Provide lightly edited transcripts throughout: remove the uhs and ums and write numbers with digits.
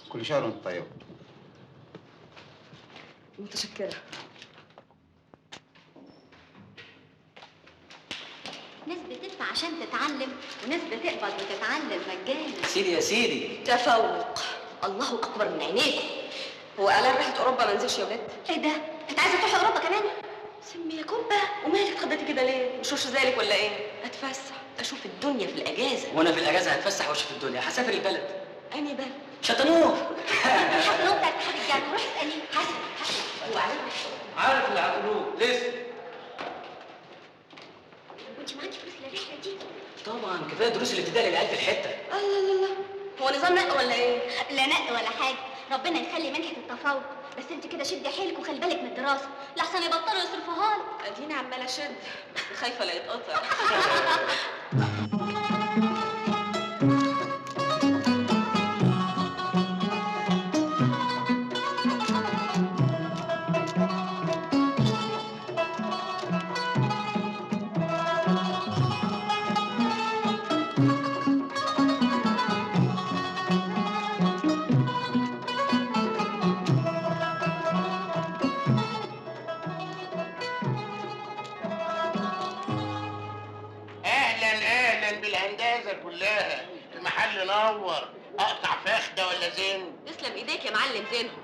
كل شهر وانت طيب. متشكرة. ناس بتدفع عشان تتعلم وناس بتقبض وتتعلم مجانا. سيدي يا سيدي، تفوق، الله أكبر من عينيكم. هو إعلان رحلة أوروبا ما نزلش يا ولاد؟ ايه ده؟ انت عايزة تروحي أوروبا كمان؟ سمي يا كوبا، ومالك اتخضيتي كده ليه؟ مش وش ذلك ولا إيه؟ أتفسح، أشوف الدنيا في الأجازة. وانا في الاجازة هتفسح واشوف الدنيا، هسافر البلد. أني بلد؟ شطنوف. شطنوف بتاع اتحاد الجامعة، روحي اسأليه. حسن حسن، هو إعلان عارف اللي هتقولوه لسه. وانت معاكي فلوس للرحلة دي؟ طبعا، كفاية دروس الابتدائي للعيال في الحتة. الله الله الله، هو نظام نق ولا إيه؟ لا نق ولا حاجة، ربنا يخلي منحة التفوق، بس انت كده شدي حيلك وخلي بالك من الدراسة، لحسن يبطلوا يصرفوها لك. اديني عمالة اشد، بس خايفة لا يتقطع. اهلا بالهندسة كلها، المحل نور. اقطع فخده ولا زين؟ تسلم ايديك يا معلم زينهم،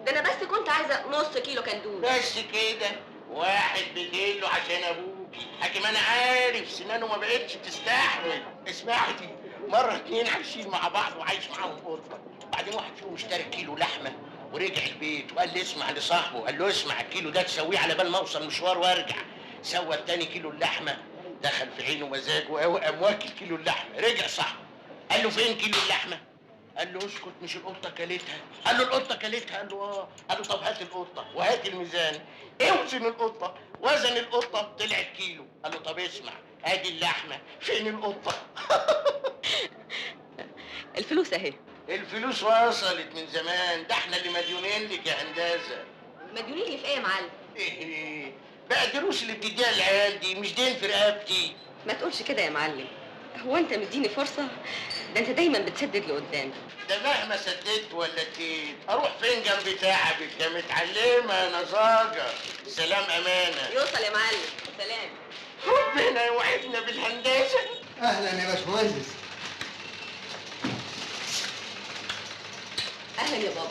ده انا بس كنت عايزه نص كيلو كندوز بس كده. 1 بكيلو عشان ابوكي، حكيم انا عارف سنانه ما بقتش تستحمل. اسمعي دي، مرة 2 عايشين مع بعض وعايش معاهم قطة، بعدين واحد فيهم اشترى كيلو لحمه ورجع البيت وقال لي اسمع لصاحبه، قال له اسمع الكيلو ده تسويه على بال ما اوصل مشوار وارجع. سوى التاني كيلو اللحمة، دخل في عينه مزاجه قوي، قام واكل كيلو اللحمة. رجع صاحبه قال له فين كيلو اللحمة؟ قال له اسكت، مش القطة كلتها؟ قال له القطة كلتها؟ قال له اه. قال له طب هات القطة وهات الميزان، اوزن القطة. وزن القطة طلعت كيلو. قال له طب اسمع، ادي اللحمة، فين القطة؟ الفلوس اهي. الفلوس وصلت من زمان، ده احنا اللي مديونين لك يا هندسة. مديونين لي في ايه يا معلم؟ ايه بقى الدروس اللي بتديها العيال دي مش دين في رقبتي. ما تقولش كده يا معلم، هو انت مديني فرصة؟ ده انت دايما بتسدد لقدام. ده مهما سددت ولا اديت اروح فين جنب تعبك يا متعلمة يا نزاجه؟ سلام امانه. يوصل يا معلم، سلام. ربنا يوعدنا بالهندسة. اهلا يا باشمهندس. اهلا يا بابا.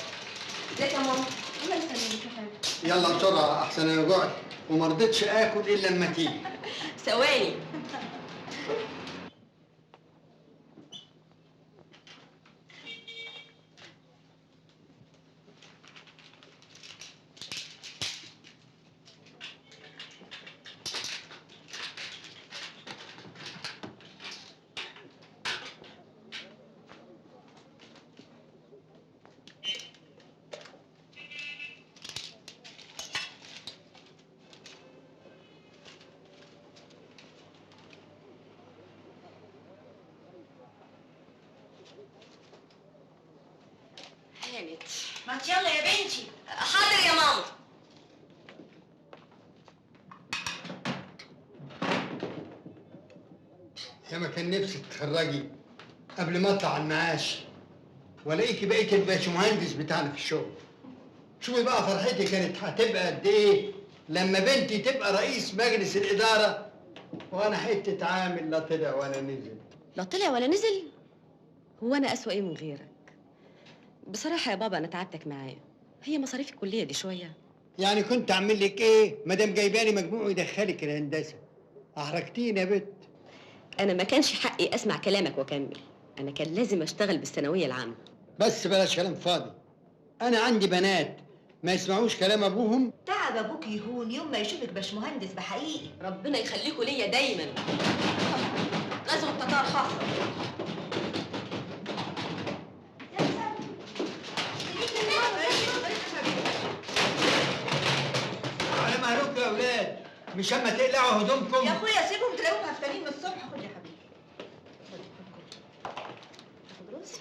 ازيك يا ماما؟ الله يسلمك يا حبيبتي. يلا بسرعة احسن انا جوعت وما رضيتش اكل الا لما تيجي. ثواني. ما انت يلا يا بنتي. حاضر يا ماما. يا ما كان نفسي تتخرجي قبل ما اطلع على المعاش والاقيكي بقيتي الباشمهندس بتاعنا في الشغل. شوفي بقى فرحتي كانت هتبقى قد ايه لما بنتي تبقى رئيس مجلس الادارة وانا حتة عامل لا طلع ولا نزل. لا طلع ولا نزل؟ هو انا اسوأ ايه من غيرك؟ بصراحة يا بابا أنا تعبتك معايا، هي مصاريف الكلية دي شوية. يعني كنت أعمل لك إيه؟ مادام جايباني مجموع يدخلك الهندسة. أحرجتيني يا بت. أنا ما كانش حقي أسمع كلامك وأكمل، أنا كان لازم أشتغل بالثانوية العامة. بس بلاش كلام فاضي. أنا عندي بنات ما يسمعوش كلام أبوهم. تعب أبوك يهون يوم ما يشوفك باشمهندس بحقيقي. ربنا يخليكوا ليا دايماً. غزو التتار خاصة. على مهلكوا يا اولاد، مش اما تقلعوا هدومكم. يا اخويا سيبهم تلاقيهم هفتانين من الصبح. خد يا حبيبي، خد خد خد رز.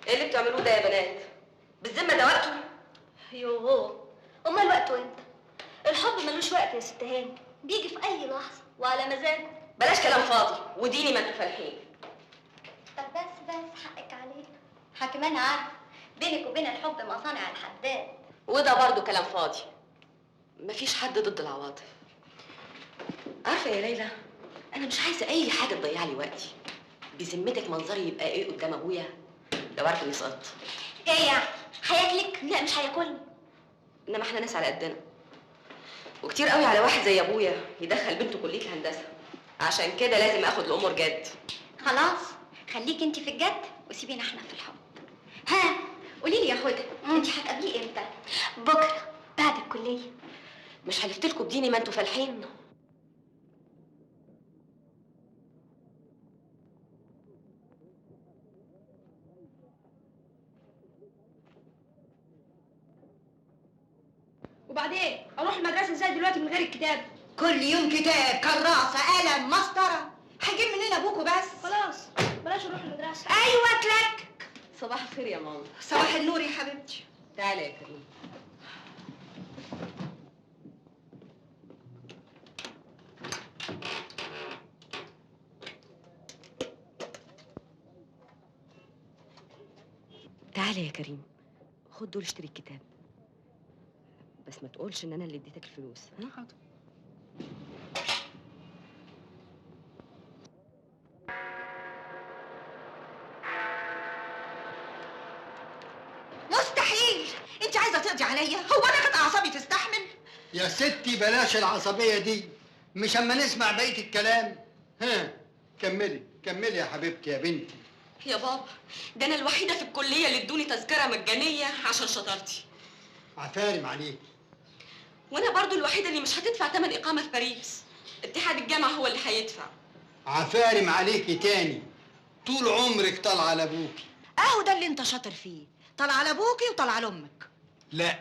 ايه اللي بتعملوه ده يا بنات؟ بالذمه ده وقته؟ يوهو، امال وقته امتى؟ الحب ملوش وقت يا ست هاني، بيجي في اي لحظة وعلى مزاجه. بلاش كلام فاضي وديني ما انتوا فالحين. طب بس حقك علينا، حكيم انا عارفه بينك وبين الحب مصانع الحداد. وده برضه كلام فاضي، مفيش حد ضد العواطف. عارفه يا ليلى، انا مش عايزه اي حاجة تضيع لي وقتي. بذمتك منظري يبقى ايه قدام ابويا لو عارف اني سقطت؟ ايه يعني؟ هياكلك؟ لا مش هياكلني. انما احنا ناس على قدنا، وكتير قوي على واحد زي ابويا يدخل بنته كليه الهندسة. عشان كده لازم اخد الامور جد. خلاص خليك انت في الجد وسيبينا احنا في الحب. ها قولي لي يا هدى، انت هتقابليه امتى؟ بكره بعد الكلية. مش حلفتلكوا بديني ما انتوا فالحين؟ وبعدين اروح المدرسة ازاي دلوقتي من غير الكتاب؟ كل يوم كتاب، كراسة، قلم، مسطرة. هجيب منين ابوكوا بس؟ خلاص بلاش نروح المدرسة. ايوه تلك. صباح الخير يا ماما. صباح النور يا حبيبتي. تعالي يا كريم. تعالي يا كريم، خد دول اشتري الكتاب. بس ما تقولش ان انا اللي اديتك الفلوس. ها؟ حاضر. مستحيل، انت عايزه تقضي عليا؟ هو انا كانت اعصابي تستحمل؟ يا ستي بلاش العصبية دي، مش اما نسمع بقية الكلام. ها كملي كملي يا حبيبتي يا بنتي. يا بابا ده انا الوحيدة في الكلية اللي ادوني تذكره مجانية عشان شطارتي. عفارم عليك. وانا برضو الوحيدة اللي مش هتدفع ثمن اقامه في باريس. اتحاد الجامعة هو اللي هيدفع. عفارم عليكي تاني، طول عمرك طالعه على ابوكي. اهو ده اللي انت شاطر فيه، طالعه على ابوكي وطالعه لامك. لا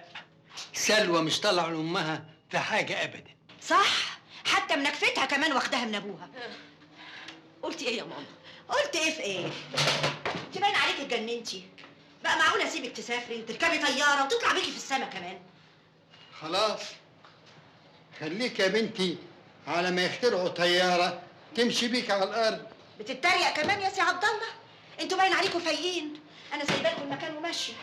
سلوى مش طالعه لامها في حاجة ابدا. صح، حتى منكفتها كمان واخداها من ابوها. قلتي ايه يا ماما؟ قلت ايه في ايه؟ انت باين عليكي اتجننتي. بقى معقول اسيبك تسافري وتركبي طيارة وتطلع بيكي في السما كمان؟ خلاص خليك يا بنتي على ما يخترعوا طيارة تمشي بيك على الارض. بتتريق كمان يا سي عبد الله؟ انتوا باين عليكم فايقين، انا سايبالكم المكان وماشية.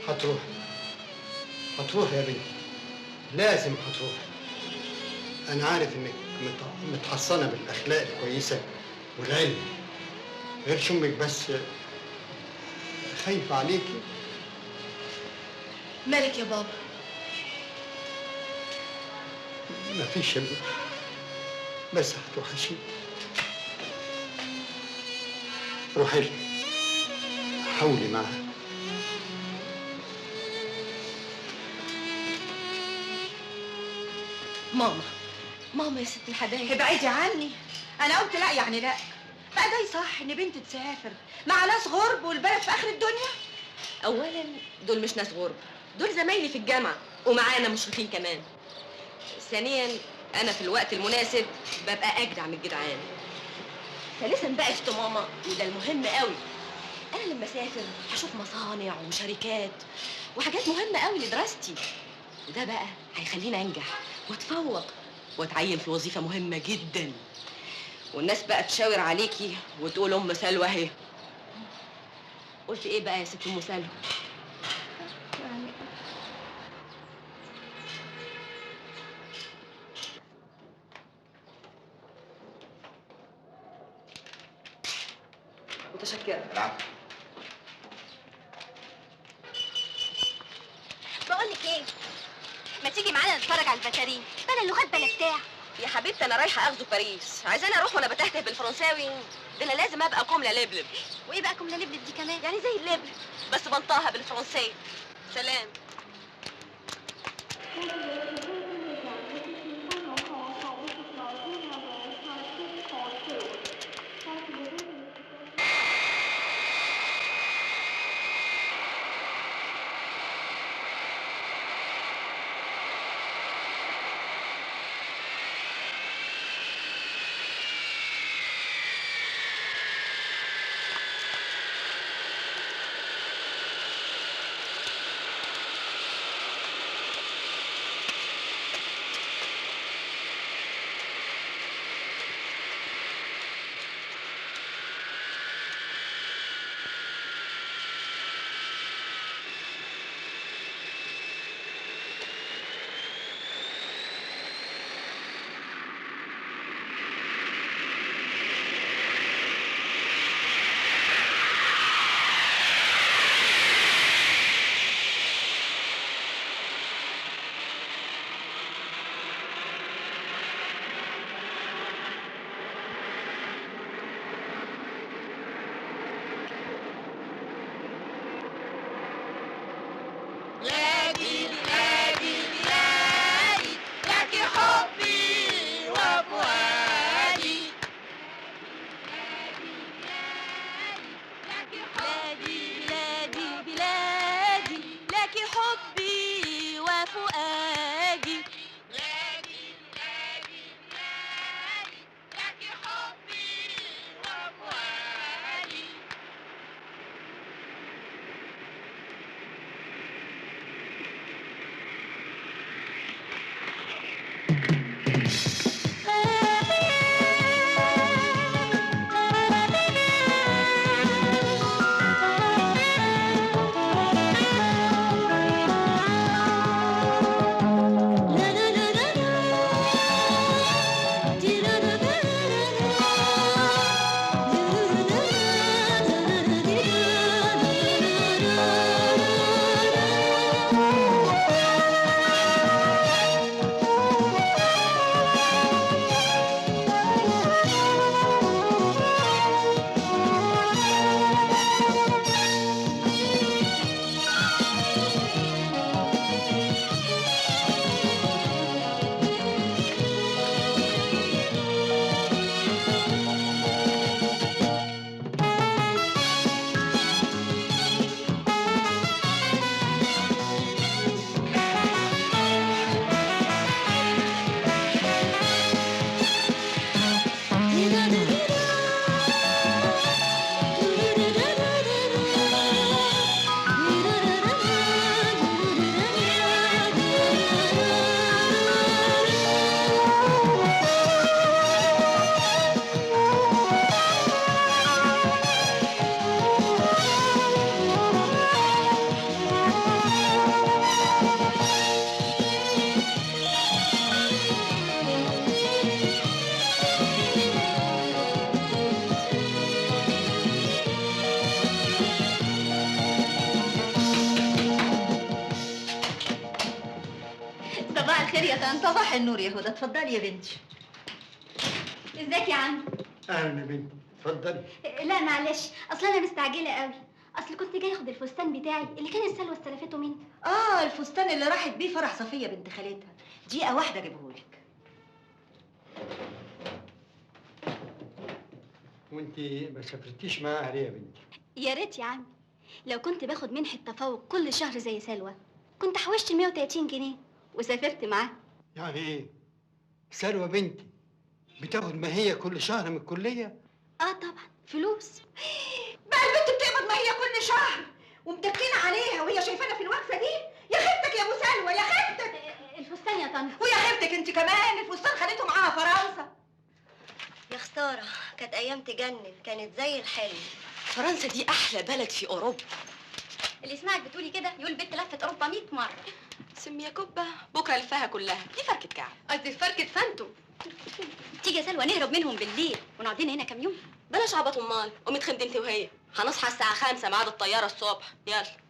هتروح هتروح يا بنتي، لازم هتروح. أنا عارف إنك متحصنة بالأخلاق الكويسة والعلم، غير شمك بس خايفة عليكي. مالك يا بابا؟ مفيش يا بنتي، بس هتوحشيني. روحي لها، حاولي معاها. ماما ماما يا ست الحبايب، ابعدي عني. انا قلت لا يعني لا. بقى ده يصح ان بنت تسافر مع ناس غرب والبلد في اخر الدنيا؟ اولا دول مش ناس غرب، دول زمايلي في الجامعة ومعانا مشرفين كمان. ثانيا انا في الوقت المناسب ببقى اجدع من الجدعان. ثالثا بقى يا ست ماما، وده المهم قوي، انا لما اسافر هشوف مصانع وشركات وحاجات مهمة قوي لدراستي، وده بقى هيخليني انجح واتفوق واتعين في وظيفة مهمة جدا، والناس بقى تشاور عليكي وتقول ام سلوى اهي. قلت ايه بقى يا ست ام سلوى؟ متشكره. العفو. بقول لك ايه، ما تيجي معانا نتفرج على الفساتين بلا لغات بلا بتاع. يا حبيبتي انا رايحة اغزو باريس، عايزاني اروح وانا بتهته بالفرنساوي؟ ده انا لازم ابقى comme la لبلب. وايه بقى comme la لبلب دي كمان؟ يعني زي اللبلب بس بنطاها بالفرنسيه. سلام. صباح الخير يا طنط. صباح النور يا هدى، اتفضلي يا بنتي. ازيك يا عم؟ اهلا يا بنتي، اتفضلي. لا معلش، اصل انا مستعجلة قوي، اصل كنت جاي اخد الفستان بتاعي اللي كانت سلوى استلفته مني. الفستان اللي راحت بيه فرح صفيه بنت خالتها. دقيقة واحدة اجيبهولك. وانت ما سافرتيش معاها ليه يا بنتي؟ يا ريت يا عمي، لو كنت باخد منحة تفوق كل شهر زي سلوى كنت حوشت 130 جنيه وسافرت معاها. يعني ايه؟ سلوى بنتي بتاخد ماهية كل شهر من الكلية؟ طبعا فلوس. بقى البنت بتقبض ماهية كل شهر ومدكينة عليها وهي شايفانا في الوقفة دي؟ يا خيبتك يا ابو سلوى، يا خيبتك. الفستان يا طنط. ويا خيبتك انت كمان، الفستان خدته معاها فرنسا. يا خسارة، كانت أيام تجنن، كانت زي الحلم. فرنسا دي أحلى بلد في أوروبا. اللي يسمعك بتقولي كده يقول البنت لفت أوروبا 100 مرة. سمي يا كوبا، بكرة لفها كلها، دي فركة كعب. قصدي فركة فانتو. تيجي يا سلوى نهرب منهم بالليل ونقعد لنا هنا كام يوم. بلاش عبط أمال، قومي اتخمدي انت وهي، هنصحى الساعة 5 ميعاد الطيارة الصبح، يلا.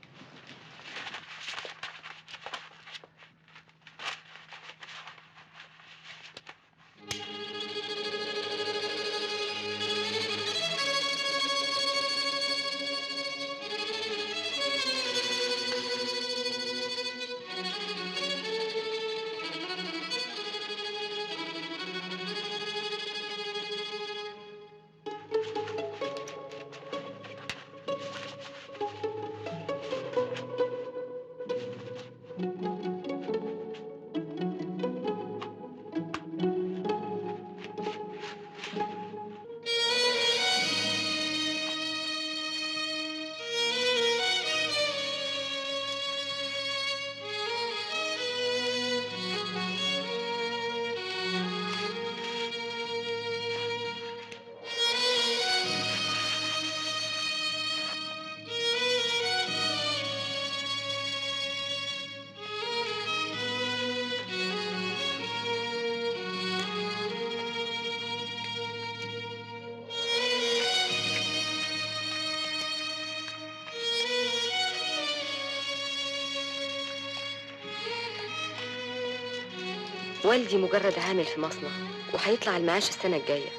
والدي مجرد عامل في مصنع وهيطلع المعاش السنة الجاية،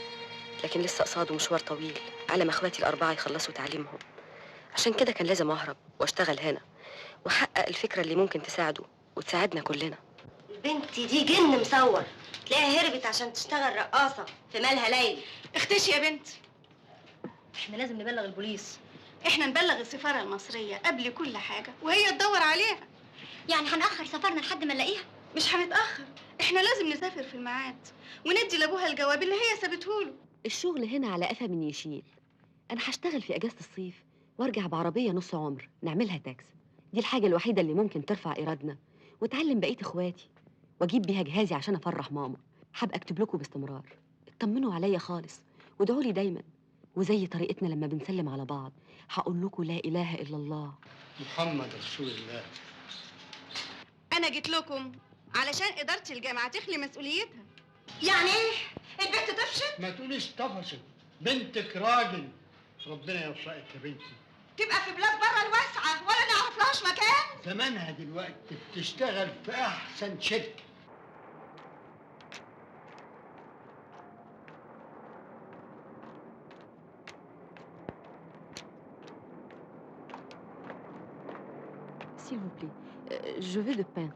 لكن لسه قصاده مشوار طويل على ما اخواتي الأربعة يخلصوا تعليمهم. عشان كده كان لازم أهرب وأشتغل هنا وأحقق الفكرة اللي ممكن تساعده وتساعدنا كلنا. البنت دي جن مصور، تلاقيها هربت عشان تشتغل رقاصة في مالها ليل. اختشي يا بنت. احنا لازم نبلغ البوليس. احنا نبلغ السفارة المصرية قبل كل حاجة وهي تدور عليها. يعني هنأخر سفرنا لحد ما نلاقيها؟ مش هنتأخر، احنا لازم نسافر في الميعاد وندي لابوها الجواب اللي هي سابتهوله. الشغل هنا على قفا من يشيل. انا هشتغل في اجازة الصيف وارجع بعربية نص عمر نعملها تاكس. دي الحاجة الوحيدة اللي ممكن ترفع ايرادنا وتعلم بقية اخواتي واجيب بيها جهازي عشان افرح ماما. هبقى اكتب لكم باستمرار، اطمنوا عليا خالص وادعوا لي دايما. وزي طريقتنا لما بنسلم على بعض هقول لكم لا اله الا الله محمد رسول الله. انا جيت لكم علشان إدارة الجامعة تخلي مسؤوليتها. يعني ايه؟ البنت طفشت؟ ما تقوليش طفشت، بنتك راجل. ربنا يوفقك يا بنتي. تبقى في بلاد بره الواسعة ولا نعرف لهاش مكان؟ زمانها دلوقتي بتشتغل في أحسن شركة. S'il vous plaît, je veux de pain.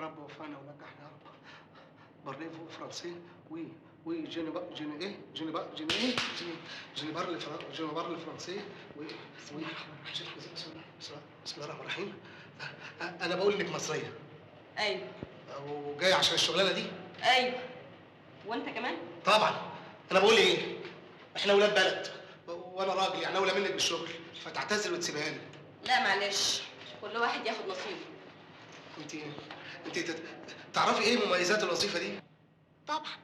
رب وفقنا ونجحنا يا رب. parlez-vous français؟ oui oui je ne je ne ايه je ne je ne ايه je ne parle je ne parle français oui oui. بسم الله الرحمن الرحيم. انا بقول انك مصرية. ايوه. وجاي عشان الشغلانة دي؟ ايوه. وانت كمان؟ طبعا. انا بقول ايه؟ احنا ولاد بلد وانا راجل يعني اولى منك بالشغل، فتعتذر وتسيبها لي. لا معلش، كل واحد ياخد نصيبه. انت تعرفي ايه مميزات الوظيفة دي؟ طبعا،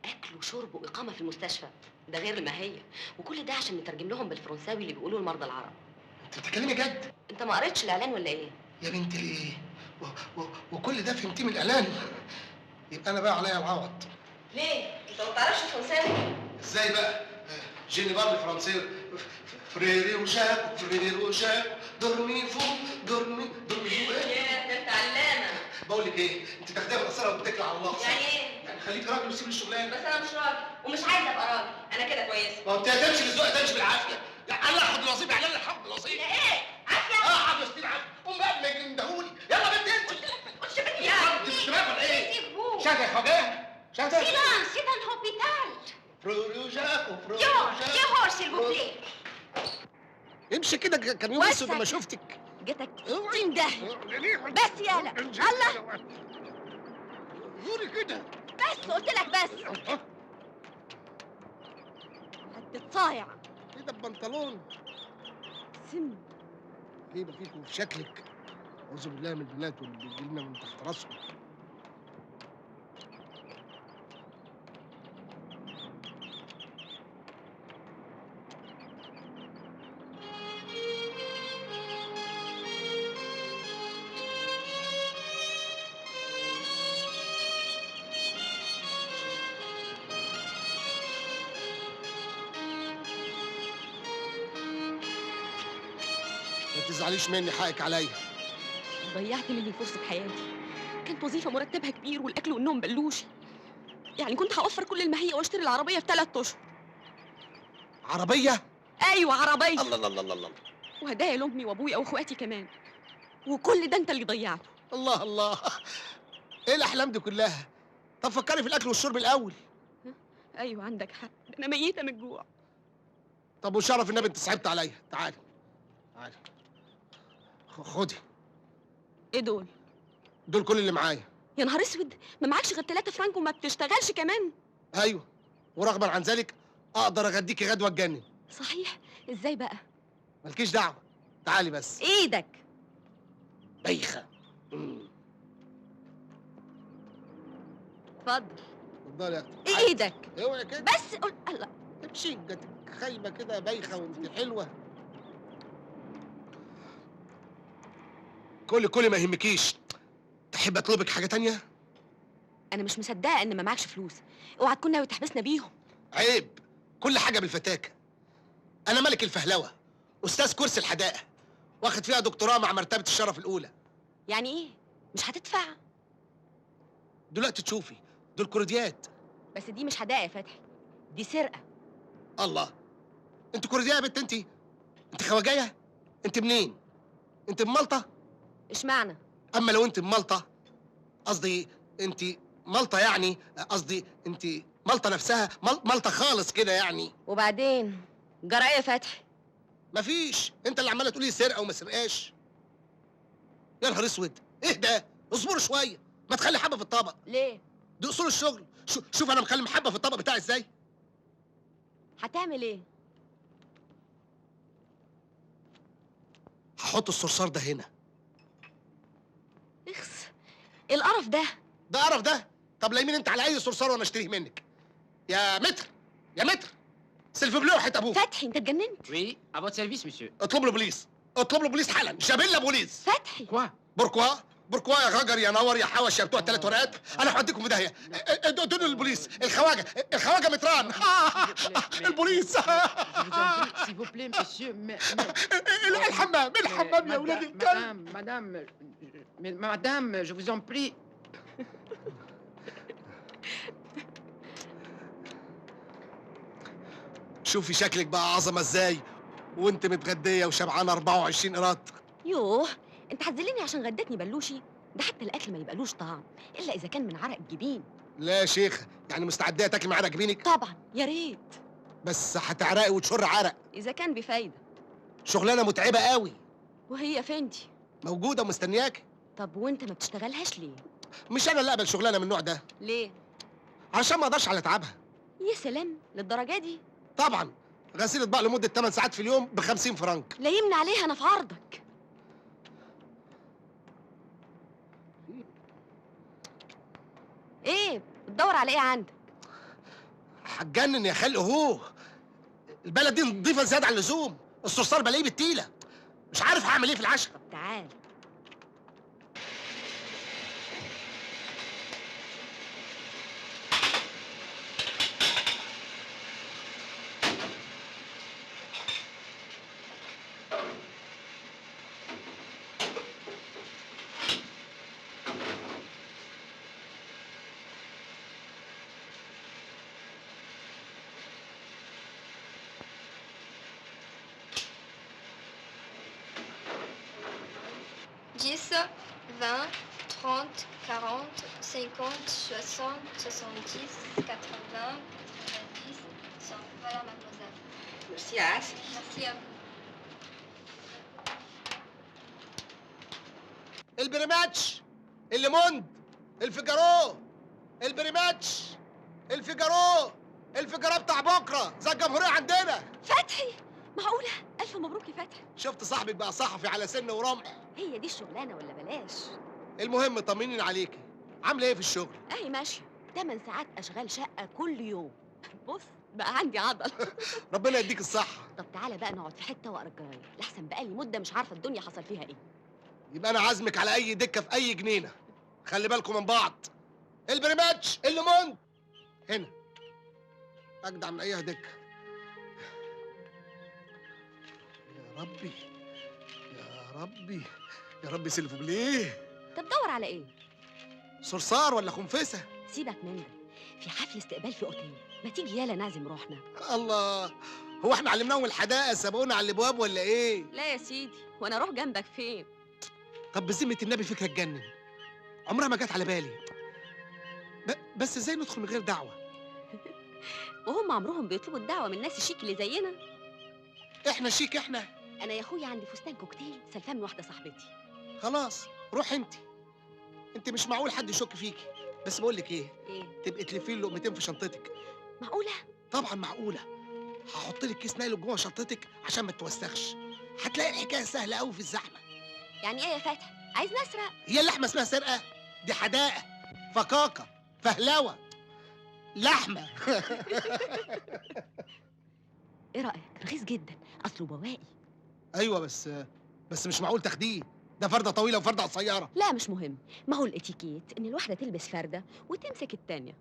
اكل وشرب واقامه في المستشفى، ده غير الماهية، وكل ده عشان نترجم لهم بالفرنساوي اللي بيقولوه المرضى العرب. انت بتتكلمي جد؟ انت ما قريتش الاعلان ولا ايه؟ يا بنت الايه؟ وكل ده فهمتيه من الاعلان؟ يبقى انا بقى عليا العوض. ليه؟ انت ما بتعرفش فرنساوي؟ ازاي بقى؟ je ne parle français frère Jacques frère Jacques dormez-vous dormez dormez-vous. ايه؟ يا ده انت علامة. بقول لك ايه؟ انت تاخديها بالقصيره وبتكل على الله. يعني ايه؟ يعني خليك راجل وسيب الشغلانة. بس انا مش راجل ومش عايزه ابقى راجل، انا كده كويسة. ما هو انت هتمشي بالذوق تمشي بالعافية. لا انا هاخد الوظيفة، يعني انا هاخد الوظيفة. ايه؟ عافية؟ اه عافية 60 عافية. قوم بقى ما يندهولي. يلا بنت انت. قلت لك ما تقولش بنت يعني. انت مش دماغ ولا ايه؟ شايفه يا خواجه؟ شايفه؟ silence c'est un hôpital. frère Jacques و frère dehors dehors s'il vous plaît. امشي كده، كان يوم اسود لما شفتك. جاتك 60 داهية. بس يالا الله. زوري كده. بس قلت لك بس. هتتصايع كده ببنطلون. سم. ليه فيك وفي شكلك؟ اعوذ بالله من البنات واللي بيجي لنا من تحت راسهم. ما تزعليش مني، حقك عليا. ضيعت مني فرصة حياتي. كانت وظيفة مرتبها كبير والأكل والنوم بلوشي. يعني كنت هوفر كل الماهية واشتري العربية في 3 أشهر. عربية؟ أيوة عربية. الله الله الله الله. وهدايا لأمي وأبويا وأخواتي كمان. وكل ده أنت اللي ضيعته. الله الله، إيه الأحلام دي كلها؟ طب فكري في الأكل والشرب الأول. أيوة عندك حق، أنا ميتة من الجوع. طب وشرف النبي أنت صعبت عليا. تعالي تعالي خدي. ايه دول؟ دول كل اللي معايا. يا نهار اسود، ما معكش غير 3 فرنك وما بتشتغلش كمان. ايوه، ورغما عن ذلك اقدر اغديكي غدوه تجنن. صحيح، ازاي بقى؟ مالكيش دعوه، تعالي بس. ايدك بايخة. اتفضل. اتفضلي يا اختي. ايدك. اوعي كده بس قول الله. امشي، جاتك خايبة كده بايخة وانت حلوة. كل كل ما يهمكيش. تحب اطلبك حاجة تانية؟ انا مش مصدقه ان ما معكش فلوس. اوعى تكون ناوي تحبسنا بيهم. عيب، كل حاجة بالفتاكه. انا ملك الفهلوة، استاذ كرسي الحدائق، واخد فيها دكتوراه مع مرتبه الشرف الاولى. يعني ايه؟ مش هتدفع؟ دلوقتي تشوفي، دول كرديات. بس دي مش حدائق يا فتحي، دي سرقه. الله، انت كرديه يا بنت؟ انت خواجيه؟ انت منين؟ انت من مالطا؟ اشمعنى؟ اما لو انت من مالطا، قصدي انت مالطا يعني، قصدي انت مالطا نفسها، مالطا خالص كده يعني. وبعدين جرى ايه يا فتحي؟ مفيش، انت اللي عماله تقولي سرقه وما سرقاش. يا نهار اسود، ايه ده؟ اصبروا شوية، ما تخلي حبه في الطبق. ليه؟ دي اصول الشغل. شوف انا مخلي حبه في الطبق بتاعي ازاي. هتعمل ايه؟ هحط الصرصار ده هنا. اخس، ايه القرف ده؟ ده قرف ده؟ طب لا يمين انت على اي صرصار وانا اشتريه منك. يا متر يا متر، s'il vous plaît وحياة ابوك. فتحي انت اتجننت؟ oui à votre service monsieur. اطلب له بوليس، اطلب له بوليس حالا، j'appelle la police. فتحي quoi؟ pourquoi؟ pourquoi يا غجر يا نور يا حوش يا بتوع 3 ورقات، انا هوديكم في داهية. ادوني البوليس، الخواجه، الخواجه متران. البوليس. s'il vous plaît monsieur. الحمام، الحمام يا ولاد الكلب. madame madame je vous en prie. شوفي شكلك بقى عظمه ازاي وانت متغديه وشبعانه 24 قراط. يوه، انت هتذلني عشان غدتني بلوشي؟ ده حتى الاكل ما يبقالوش طعم الا اذا كان من عرق الجبين. لا يا شيخ، يعني مستعدة تاكلي من عرق جبينك؟ طبعا يا ريت. بس هتعرقي وتشر عرق. اذا كان بفايده. شغلانة متعبة قوي. وهي فين دي؟ موجودة ومستنياك. طب وانت ما بتشتغلهاش ليه؟ مش انا اللي اقبل شغلانة من النوع ده. ليه؟ عشان ما اقدرش على تعبها. يا سلام، للدرجة دي؟ طبعا، غسيل اطباق لمدة 8 ساعات في اليوم ب 50 فرنك. لا يمنع عليها، انا في عرضك. ايه بتدور على ايه عندك؟ هتجنن يا خلق. هو البلد دي نضيفه زيادة عن اللزوم، الصرصار بلاقيه بالتيله. مش عارف هعمل ايه في العشاء. طب تعال. 10, 20, 30, 40, 50, 60, 70, 80, 90, 100. Voilà, mademoiselle. ميرسي يا عسل. Merci à vous. البريماتش، الليموند، الفيجارو، البريماتش، الفيجارو، الفيجارو بتاع بكره زي الجمهورية عندنا. فتحي، معقولة؟ الف مبروك يا فتحي. شفت صاحبك بقى صحفي على سن ورمح. هي دي الشغلانة ولا بلاش. المهم طمنيني عليكي، عامله ايه في الشغل؟ اهي ماشية، 8 ساعات اشغال شقه كل يوم. بص بقى عندي عضل. ربنا يديك الصحة. طب تعالى بقى نقعد في حتة واقرا الجرايد، لحسن بقالي مده مش عارفه الدنيا حصل فيها ايه. يبقى انا عازمك على اي دكه في اي جنينة. خلي بالكم من بعض. البريماتش، الليمون، هنا اجدع من اي دكه. يا ربي يا ربي يا ربي، s'il vous plaît. طب دور على ايه؟ صرصار ولا خنفسه؟ سيبك من ده، في حفل استقبال في اوتيل، ما تيجي يالا نعزم روحنا. الله، هو احنا علمناهم الحدائق سبقونا على الابواب ولا ايه؟ لا يا سيدي، وانا اروح جنبك فين؟ طب بذمه النبي فكرة تجنن، عمرها ما جت على بالي. بس ازاي ندخل من غير دعوه؟ وهم عمرهم بيطلبوا الدعوة من الناس الشيك اللي زينا. احنا شيك احنا؟ انا يا اخويا عندي فستان كوكتيل سلفان من واحدة صاحبتي. خلاص روح انت، انت مش معقول حد يشك فيكي. بس بقول لك ايه؟ ايه؟ تبقي تلفي لي لقمتين في شنطتك. معقولة؟ طبعا معقولة. هحط لك كيس نايلون جوه شنطتك عشان ما تتوسخش. هتلاقي الحكاية سهلة قوي في الزحمة. يعني ايه يا فتحي؟ عايز نسرق؟ هي اللحمة اسمها سرقه؟ دي حدائق، فكاكه، فهلوه، لحمه. ايه رايك؟ رخيص جدا، اصله بواقي. ايوه بس مش معقول تاخديه، ده فرده طويلة وفرده قصيرة. لا مش مهم، ما هو الاتيكيت ان الواحدة تلبس فرده وتمسك التانية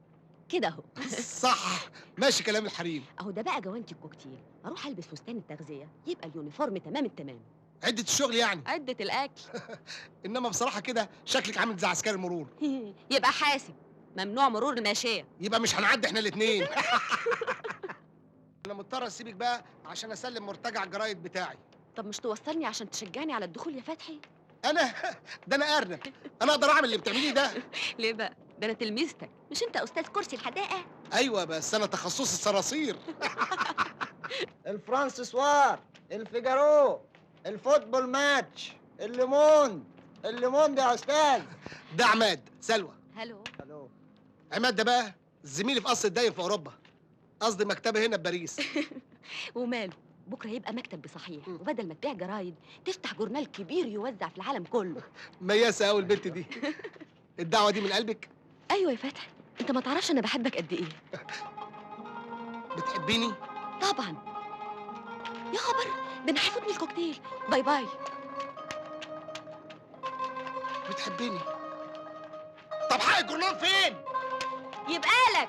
كده اهو. صح، ماشي كلام الحريم. اهو ده بقى جوانتي الكوكتيل، اروح البس فستان التغذية يبقى ال uniforme تمام التمام. عده الشغل يعني؟ عده الاكل. انما بصراحة كده شكلك عامل زي عسكري المرور. يبقى حاسب، ممنوع مرور الماشية. يبقى مش هنعدي احنا الاثنين. انا مضطر اسيبك بقى عشان اسلم مرتجع الجرايد بتاعي. طب مش توصلني عشان تشجعني على الدخول يا فتحي؟ انا ده انا ارنب، انا اقدر اعمل اللي بتعمليه ده؟ ليه بقى؟ ده انا تلميذتك، مش انت استاذ كرسي الحدائق؟ ايوه بس انا تخصصي الصراصير. الفرانس سوار، الفيجارو، ال football match، الليمون، الليمون ده يا استاذ. ده عماد سلوى. hello. hello. عماد ده بقى زميلي في قصر الدايم في اوروبا، قصدي مكتبه هنا في باريس. وماله؟ بكره يبقى مكتب بصحيح، وبدل ما تبيع جرايد تفتح جورنال كبير يوزع في العالم كله. مياسه قوي البنت دي. الدعوة دي من قلبك؟ ايوه يا فتحي، انت ما تعرفش انا بحبك قد ايه. بتحبيني؟ طبعا. يا خبر، ده انا هيفوتني الكوكتيل. bye bye. بتحبيني؟ طب حق الجورنال فين؟ يبقى لك.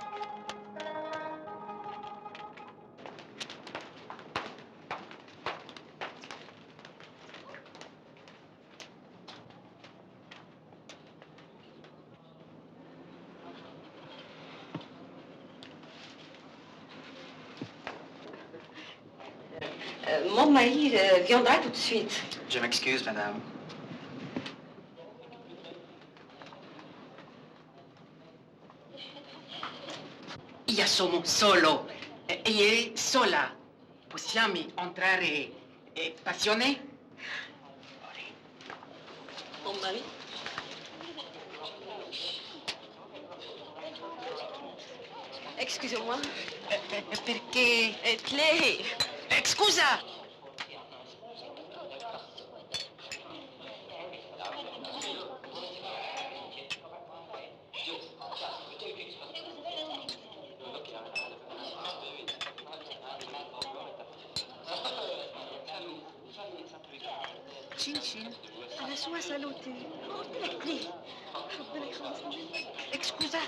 Mon mari viendra tout de suite. Je m'excuse, madame. Io sono solo. E è sola. Possiamo entrare passione? Mon mari. Excusez-moi. Perché? Lei. Scusa! Cin cin alla sua salute. قلت لك ليه؟ ربنا يخلصنا منك. Scusa!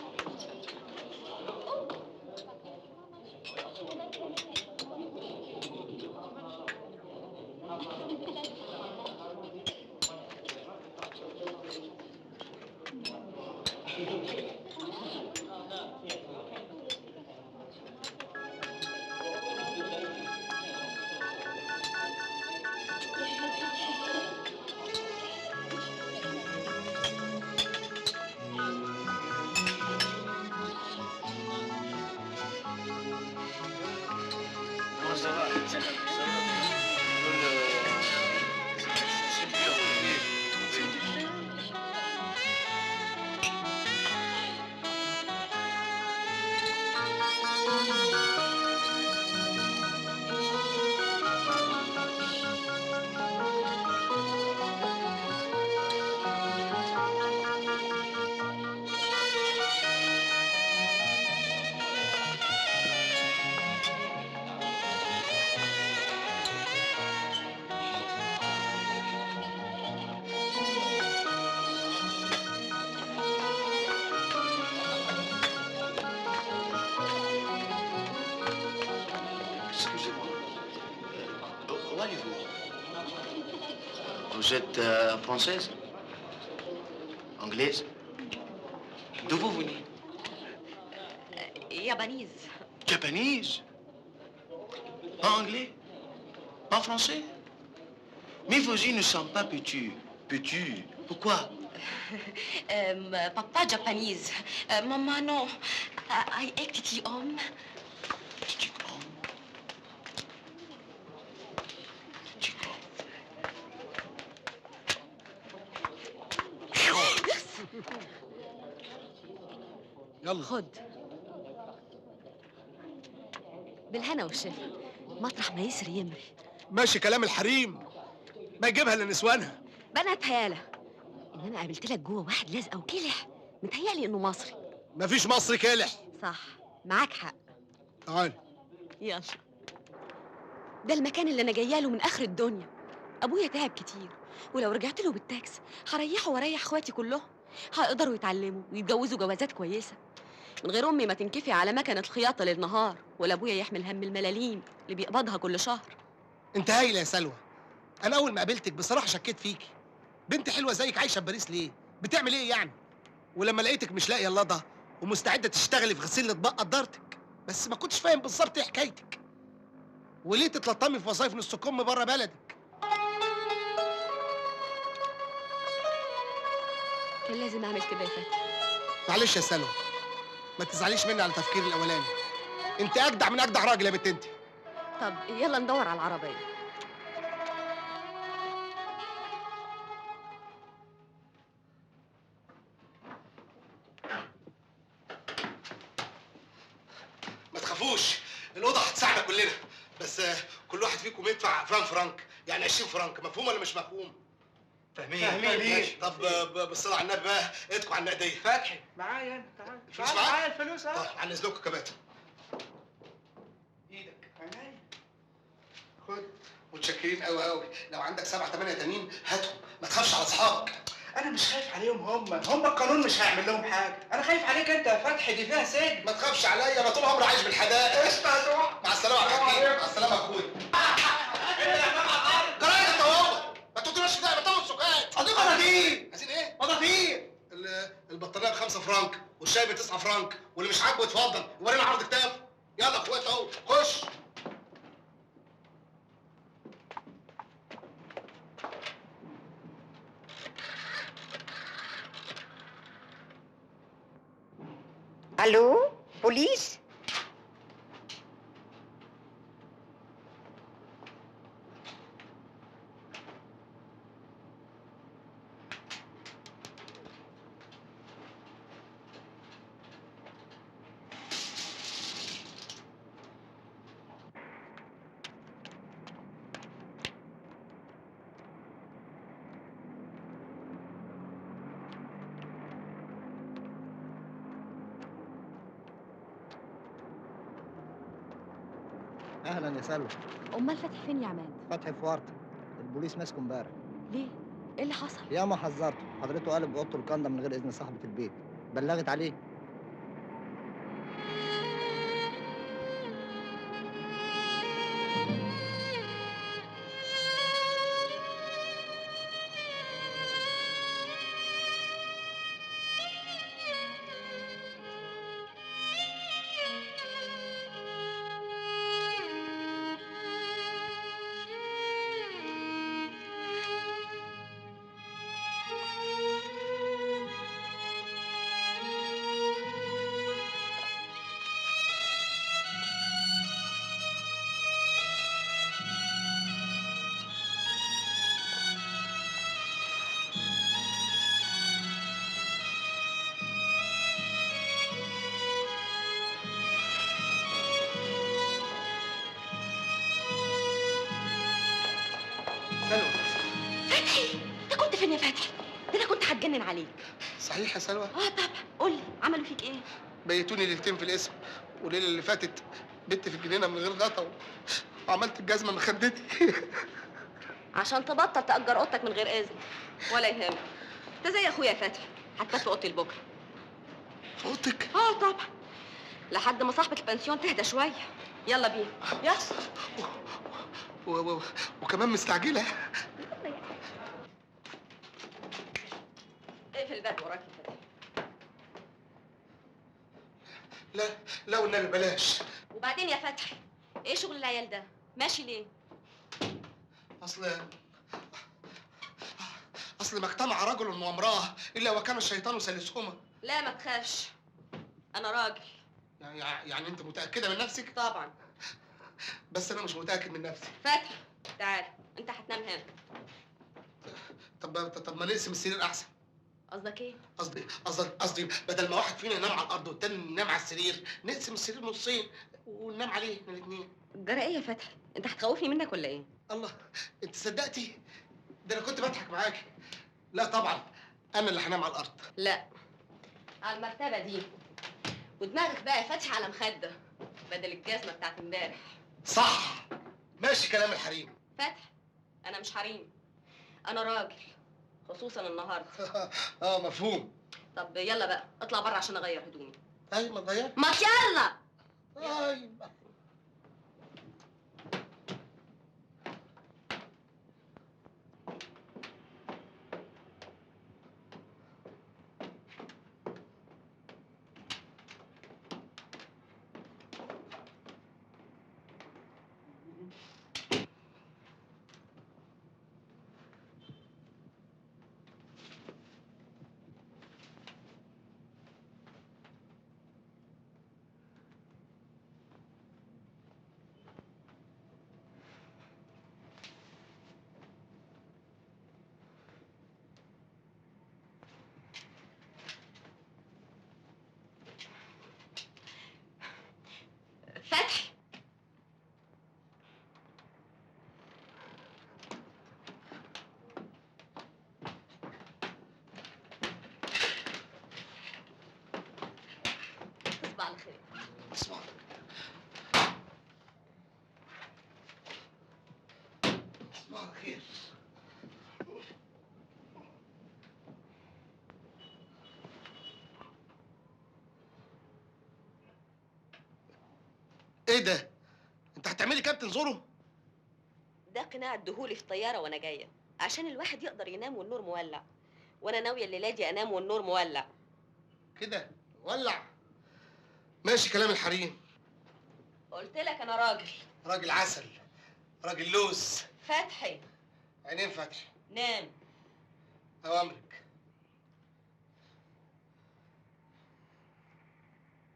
Comment ça va? Ça va? C'est dur. Excusez-moi. Où allez-vous? Vous êtes française? Anglaise? D'où vous venez? Japanese. Japanese? Pas anglais? Pas français? Mais vous ne sont pas petits. Petits. Pourquoi? Papa Japanese. Maman non. I act homme. Petit homme. Petit homme. يلا خد. بالهنا والشفا. مطرح ما يسري يمري. ماشي كلام الحريم، ما يجيبها لنسوانها. بنات هياله ان انا قابلت لك جوه واحد لازقه وكلح، متهيألي انه مصري. مفيش مصري كالح. صح، معاك حق. تعال يلا. ده المكان اللي انا جاية له من اخر الدنيا. ابويا تعب كتير، ولو رجعت له بالتاكس هريحه واريح اخواتي كلهم، هيقدروا يتعلموا ويتجوزوا جوازات كويسة. من غير امي ما تنكفي على مكنه الخياطة للنهار، ولا ابويا يحمل هم الملاليم اللي بيقبضها كل شهر. انت هايلة يا سلوى. انا اول ما قابلتك بصراحة شكيت فيكي. بنت حلوة زيك عايشه في باريس ليه؟ بتعمل ايه يعني؟ ولما لقيتك مش لاقيه اللضه ومستعده تشتغلي في غسيل الاطباق قدرتك، بس ما كنتش فاهم بالظبط ايه حكايتك. وليه تتلطمي في وظايف نص كم بره بلدك؟ كان لازم اعمل كده يا فتحي. معلش يا سلوى، ما تزعليش مني على تفكيري الاولاني. انت اجدع من اجدع راجل يا بنت انت. طب يلا ندور على العربية. ما تخافوش، الاوضة هتساعدنا كلنا، بس كل واحد فيكم يدفع فران فرانك، يعني 20 فرانك. مفهوم ولا مش مفهوم؟ فاهمين. طب بالصلاة على النبي بقى، ايدكم على النقدية. فتحي معايا انا، تعال الفلوس معاك؟ معايا الفلوس. طب عن اذنكم كباتن. ايدك عينيا. خد، متشكرين قوي قوي. لو عندك 7 8 تانيين هاتهم، ما تخافش على اصحابك. انا مش خايف عليهم، هم القانون مش هيعمل لهم حاجة. انا خايف عليك انت يا فتحي، دي فيها سجن. ما تخافش عليا، انا طول عمري عايش بالحدائق. قشطه يا سماح. مع السلامة يا حكيم. مع السلامة يا اخويا. جرايد انت وهو، ما تقولوش كده، بتاخد سكات. عايزين مناديل. عايزين ايه؟ مناديل. البطانيه ب 5 فرانك والشاي ب 9 فرانك، واللي مش عاجبه يتفضل ورينا عرض كتاب. يلا يا اخويا اهو، خش. الو بوليس؟ اهلا يا سلوى. امال فتحي فين يا عماد؟ فتحي في ورطة، البوليس ماسكه امبارح. ليه؟ ايه اللي حصل؟ يا ما حذرته، حضرته قلب اوضته الكنده من غير اذن صاحبه البيت، بلغت عليه. سلوى. فتحي، انت كنت فين يا فتحي؟ ده انا كنت هتجنن عليك. صحيح يا سلوى؟ اه طبعا. قول لي عملوا فيك ايه؟ بيتوني ليلتين في القسم، والليلة اللي فاتت بت في الجنينة من غير غطا وعملت الجزمة من خدتي. عشان تبطل تأجر اوضتك من غير اذن. ولا يهمك، انت زي اخويا يا فتحي، هتبات في اوضتي لبكرة. في اوضتك؟ اه طبعا، لحد ما صاحبه البنسيون تهدى شوية. يلا بينا. يلا. وكمان مستعجلة. اقفل الباب وراك يا فتحي. لا لا والنبي بلاش. وبعدين يا فتحي، ايه شغل العيال ده؟ ماشي ليه؟ اصل ما اجتمع رجل وامرأة الا وكان الشيطان ثالثهما. لا ما تخافش، انا راجل. يعني انت متأكدة من نفسك؟ طبعا. بس انا مش متأكد من نفسي. فتحي تعال، انت هتنام هنا. طب ما نقسم السرير احسن. قصدك ايه؟ قصدي بدل ما واحد فينا ينام على الارض والتاني ينام على السرير، نقسم السرير نصين وننام عليه احنا الاثنين. جرى ايه يا فتحي؟ انت هتخوفني منك ولا ايه؟ الله، انت صدقتي؟ ده انا كنت بضحك معاكي. لا طبعا، انا اللي هنام على الارض. لا، على المرتبة دي. ودماغك بقى يا فتحي على مخده بدل الجزمة بتاعت امبارح. صح، ماشي كلام الحريم. فتحي، انا مش حريم، انا راجل، خصوصا النهارده. اه مفهوم. طب يلا بقى اطلع بره عشان اغير هدومي. ايوه ما تغير. ما يلا. ايوه. فتحي، تصبح على خير. تصبح على خير. ايه ده؟ انت هتعملي كابتن زورو؟ ده قناع اديهولي في الطيارة وانا جاية، عشان الواحد يقدر ينام والنور مولع، وانا ناوية الليلة دي انام والنور مولع. كده ولع. ماشي كلام الحريم. قلت لك انا راجل. راجل عسل، راجل لوز. فتحي. عينين فتحي. نام. اوامرك.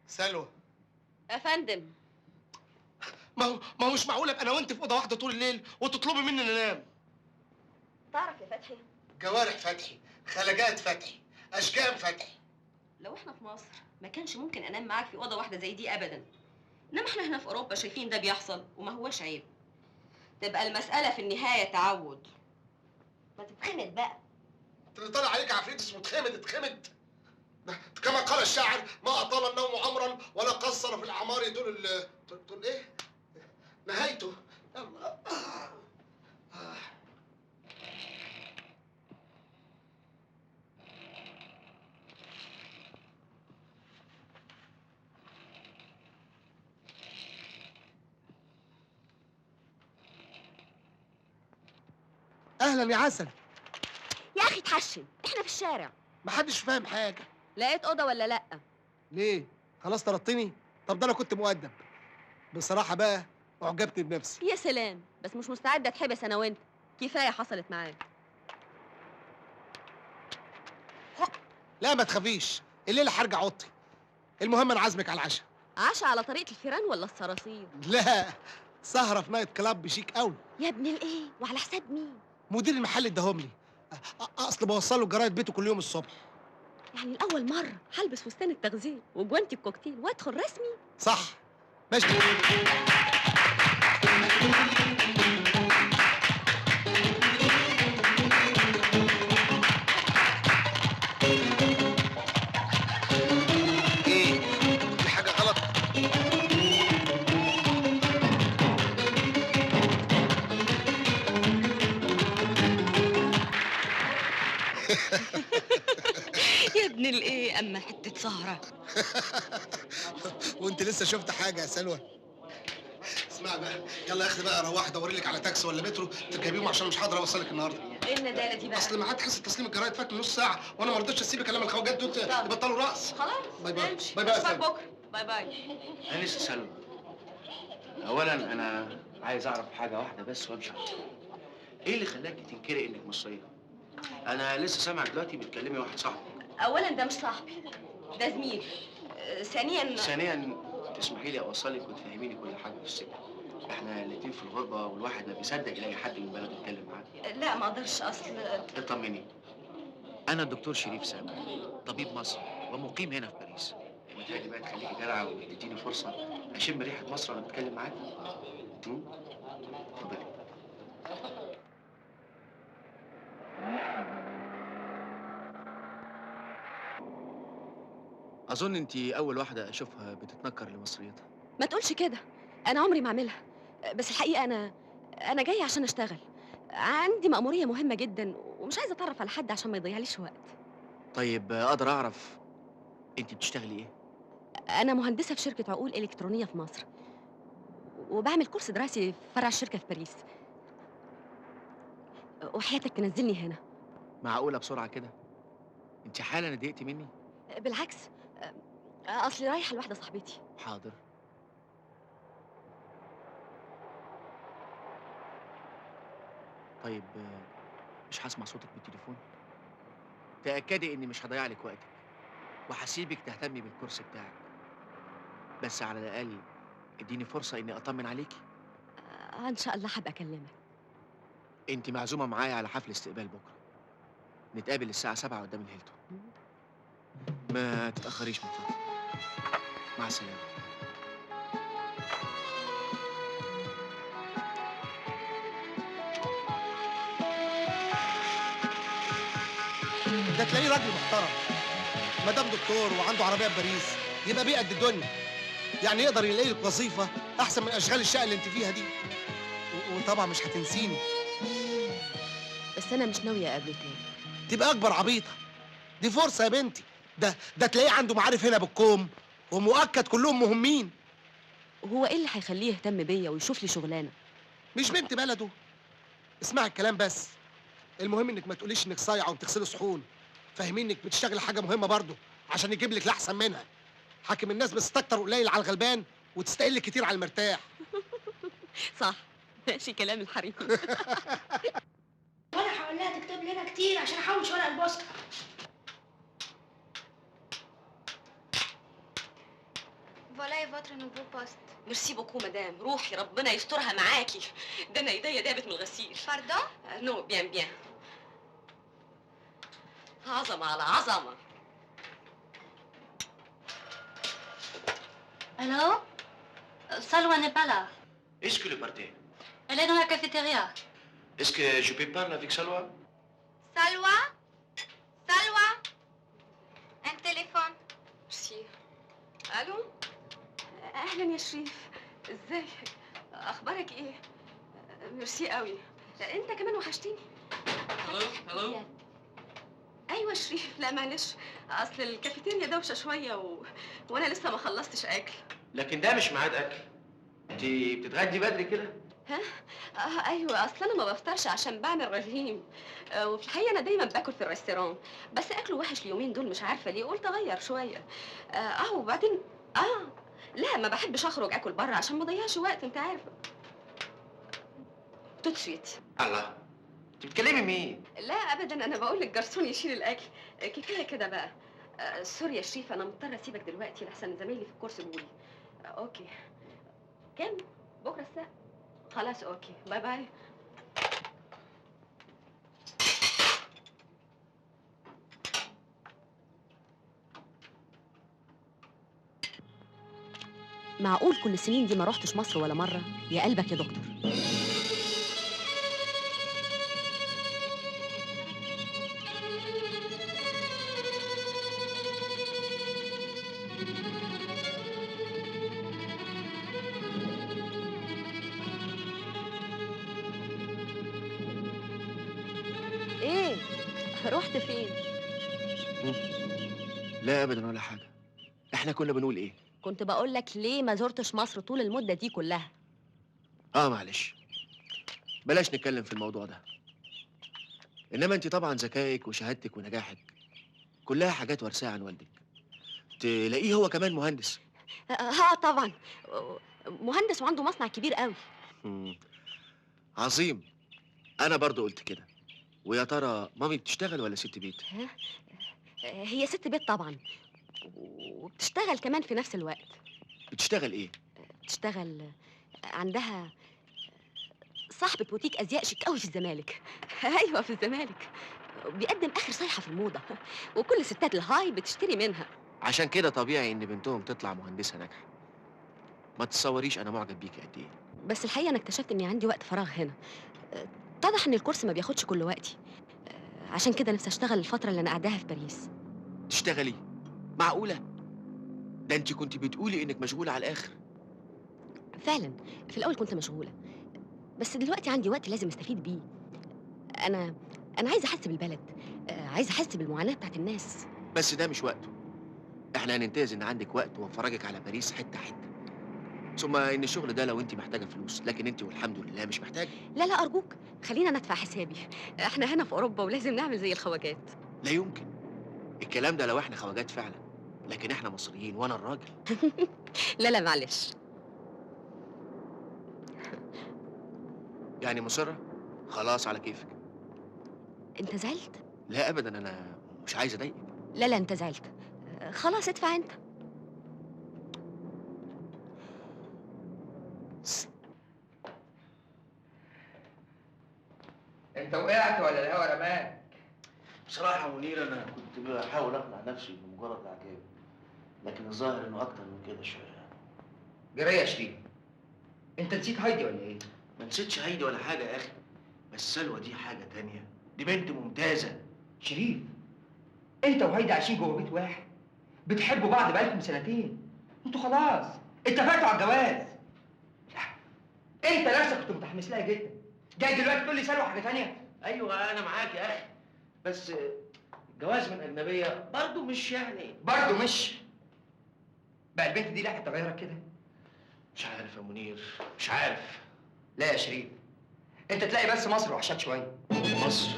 سلوى. يا فندم. ما هو مش معقول ابقى انا وانت في اوضة واحدة طول الليل وتطلبي مني ان انام. تعرف يا فتحي؟ جوارح فتحي، خلجات فتحي، اشكام فتحي. لو احنا في مصر ما كانش ممكن انام معاك في اوضة واحدة زي دي ابدا. انما احنا هنا في اوروبا شايفين ده بيحصل وما هوش عيب. تبقى المسالة في النهاية تعود. ما تتخمد بقى. انت اللي طالع عليك عفريت اسمه اتخمد اتخمد. كما قال الشاعر: ما اطال النوم عمرا ولا قصر في الاعمار طول طول ايه؟ نهاية. اهلا يا عسل. يا اخي اتحشم، احنا في الشارع. محدش فاهم حاجة. لقيت اوضة ولا لا؟ ليه؟ خلاص طردتني؟ طب ده انا كنت مؤدب. بصراحة بقى اعجبت بنفسي. يا سلام، بس مش مستعدة اتحبس انا وانت، كفاية حصلت معاك. لا ما تخافيش، الليلة هرجع اوضتي. المهم انا عازمك على العشاء. عشاء على طريقه الفيران ولا الصراصير؟ لا، سهره في night club شيك قوي. يا ابن الايه، وعلى حساب مين؟ مدير المحل اداهم لي، اصل بوصله جرايد بيته كل يوم الصبح. يعني لاول مرة هلبس فستان التغذية وجوانتي الكوكتيل وادخل رسمي؟ صح، ماشي. ايه؟ في حاجة غلط؟ يا ابن الايه، اما حتة سهره. وانت لسه شفت حاجة يا سلوى؟ اسمع بقى، يلا يا اخي بقى روحي دوري لك على تاكسي ولا مترو تركبيهم عشان مش هقدر اوصلك النهارده. ايه الندالة دي بقى؟ اصل ميعاد حصة تسليم الجرايد فات نص ساعة وانا ما رضيتش اسيبك الا لما الخواجات دول يبطلوا رقص. خلاص bye bye. bye bye. اشوفك بكره. bye bye. أنسة سلوى، أولاً أنا عايز أعرف حاجة واحدة بس وأمشي على طول. إيه اللي خلاكي تنكري إنك مصرية؟ أنا لسه سامعك دلوقتي بتكلمي واحد صاحبي. أولاً ده مش صاحبي، ده زميلي. ثانياً تسمحي لي أوصلك وتفهميني كل حاجة في السكة. إحنا الاتنين في الغربة والواحد ما بيصدق يلاقي حد من بلده يتكلم معاه. لا ما أقدرش، أصل اطمني. أنا الدكتور شريف سامح، طبيب مصري ومقيم هنا في باريس. متهيألي بقى تخليكي جدعة وتديني فرصة أشم ريحة مصر وأنا بتكلم معاكي. اتفضلي. أظن أنت أول واحدة أشوفها بتتنكر لمصريتها. ما تقولش كده، أنا عمري ما أعملها. بس الحقيقة أنا جاية عشان أشتغل. عندي مأمورية مهمة جدا ومش عايزة أتعرف على حد عشان ما يضيعليش وقت. طيب أقدر أعرف أنت بتشتغلي إيه؟ أنا مهندسة في شركة عقول إلكترونية في مصر، وبعمل كورس دراسي في فرع الشركة في باريس. وحياتك تنزلني هنا. معقولة بسرعة كده؟ أنت حالا ضايقتي مني؟ بالعكس، أصلي رايحة لواحدة صاحبتي. حاضر. طيب مش هسمع صوتك بالتليفون؟ تأكدي إني مش هضيع لك وقتك وهسيبك تهتمي بالكورس بتاعك، بس على الأقل اديني فرصة إني أطمن عليكي. إن شاء الله هبقى أكلمك. أنت معزومة معايا على حفل استقبال بكرة. نتقابل الساعة 7 قدام الهيلتون. ما تتأخريش من فضلك. مع السلامة. ده تلاقيه راجل محترم، ما دام دكتور وعنده عربية في باريس يبقى بيه قد الدنيا، يعني يقدر يلاقي لك وظيفة احسن من اشغال الشقة اللي انت فيها دي. وطبعا مش هتنسيني. بس انا مش ناوية اقابله تاني. تبقى اكبر عبيطه، دي فرصة يا بنتي. ده تلاقيه عنده معارف هنا بالكوم ومؤكد كلهم مهمين. وهو ايه اللي هيخليه يهتم بيا ويشوف لي شغلانة؟ مش بنت بلده. اسمعي الكلام بس، المهم انك ما تقوليش انك صايعه وبتغسلي صحون. فاهمين انك بتشتغلي حاجة مهمة برضه عشان يجيب لك الاحسن منها. حاكم الناس بتستكتر قليل على الغلبان وتستقل كتير على المرتاح. صح، ماشي كلام الحريم. وانا هقول لها تكتب لنا كتير عشان احوش ورق البوسطه. Voilà votre nouveau poste. Merci beaucoup madame، روحي ربنا يسترها معاكي. ده انا ايديا دابت من الغسيل. Pardon؟ Non bien bien. عظمه على عظمه. Allô? Salwa n'est pas là. Est-ce que le party? Elle est dans la cafétéria. Est-ce que je peux parler avec Salwa? Salwa? Salwa? Un téléphone. Merci. الو؟ اهلا يا شريف، ازيك؟ اخبارك ايه؟ ميرسي قوي، انت كمان وحشتيني. Hello hello. ايوه شريف، لا معلش اصل الكافيتيريا دوشه شوية وانا لسه ما خلصتش اكل. لكن ده مش ميعاد اكل. انت بتتغدي بدري كده؟ ها؟ ايوه، اصل انا ما بفطرش عشان بعمل رجيم، وفي الحقيقة انا دايما باكل في ال restaurant، بس اكله وحش اليومين دول مش عارفه ليه، قلت اغير شوية. وبعدين لا ما بحبش اخرج اكل بره عشان ما اضيعش وقت، انت عارفه. tout de suite. الله، انت بتكلمي مين؟ لا ابدا، انا بقول للجرسون يشيل الاكل. كفاية كده بقى. sorry يا شريف، انا مضطرة اسيبك دلوقتي لحسن زمايلي في الكورس جولي. okay. كام؟ بكره الساعة؟ خلاص okay، bye bye. معقول كل السنين دي ما روحتش مصر ولا مرة؟ يا قلبك يا دكتور. ايه؟ رحت فين؟ لا ابدا ولا حاجة. احنا كنا بنقول ايه؟ كنت بقول لك ليه ما زرتش مصر طول المدة دي كلها؟ معلش، بلاش نتكلم في الموضوع ده. انما انت طبعا ذكائك وشهادتك ونجاحك كلها حاجات ورثاها عن والدك. تلاقيه هو كمان مهندس. طبعا مهندس وعنده مصنع كبير قوي. عظيم. انا برضو قلت كده. ويا ترى مامي بتشتغل ولا ست بيت؟ هي ست بيت طبعا، وبتشتغل كمان في نفس الوقت. بتشتغل ايه؟ بتشتغل عندها صاحبة بوتيك ازياء شيك قوي في الزمالك. ايوه في الزمالك، بيقدم اخر صيحة في الموضة، وكل ستات ال high بتشتري منها. عشان كده طبيعي ان بنتهم تطلع مهندسة ناجحة. ما تصوريش انا معجب بيكي قد ايه. بس الحقيقة انا اكتشفت اني عندي وقت فراغ هنا. اتضح ان الكورس ما بياخدش كل وقتي، عشان كده نفسي اشتغل الفترة اللي انا قاعداها في باريس. تشتغلي؟ معقولة؟ ده انت كنت بتقولي انك مشغولة على الاخر. فعلا في الاول كنت مشغولة، بس دلوقتي عندي وقت لازم استفيد بيه. انا عايزة احس بالبلد، عايزة احس بالمعاناة بتاعت الناس. بس ده مش وقته. احنا هننتهز ان عندك وقت وافرجك على باريس حتة حتة. ثم ان الشغل ده لو انت محتاجة فلوس، لكن انت والحمد لله مش محتاجة. لا لا ارجوك، خلينا ندفع حسابي. احنا هنا في اوروبا ولازم نعمل زي الخواجات. لا يمكن الكلام ده لو احنا خواجات فعلا، لكن احنا مصريين وانا الراجل. لا لا معلش. يعني مصرة؟ خلاص على كيفك. انت زعلت؟ لا ابدا، انا مش عايز اضايقك. لا لا انت زعلت، خلاص ادفع انت. انت وقعت ولا الهوا رماك؟ بصراحة منير أنا كنت بحاول أقنع نفسي بمجرد إعجاب، لكن الظاهر إنه أكتر من كده شوية. جري يا شريف، أنت نسيت هايدي ولا إيه؟ ما نسيتش هايدي ولا حاجة يا أخي، بس سلوى دي حاجة تانية، دي بنت ممتازة. شريف، أنت وهايدي عايشين جوه بيت واحد، بتحبوا بعض بقالكم سنتين، أنتوا خلاص اتفقتوا على الجواز. لا، أنت نفسك كنت متحمس لها جدا، جاي دلوقتي تقول لي سلوى حاجة تانية؟ أيوه أنا معاك يا أخي، بس الجواز من أجنبية برضه مش يعني برضه مش بقى البنت دي لحقت تغيرك كده؟ مش عارف يا منير، مش عارف. لا يا شريف، أنت تلاقي بس مصر وحشاك شوية. مصر؟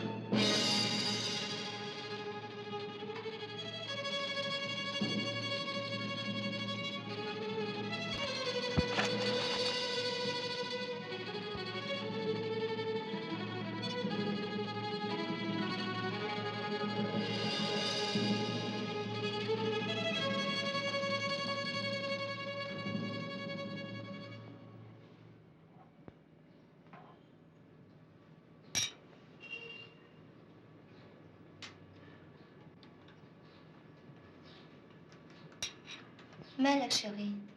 مالك شوين؟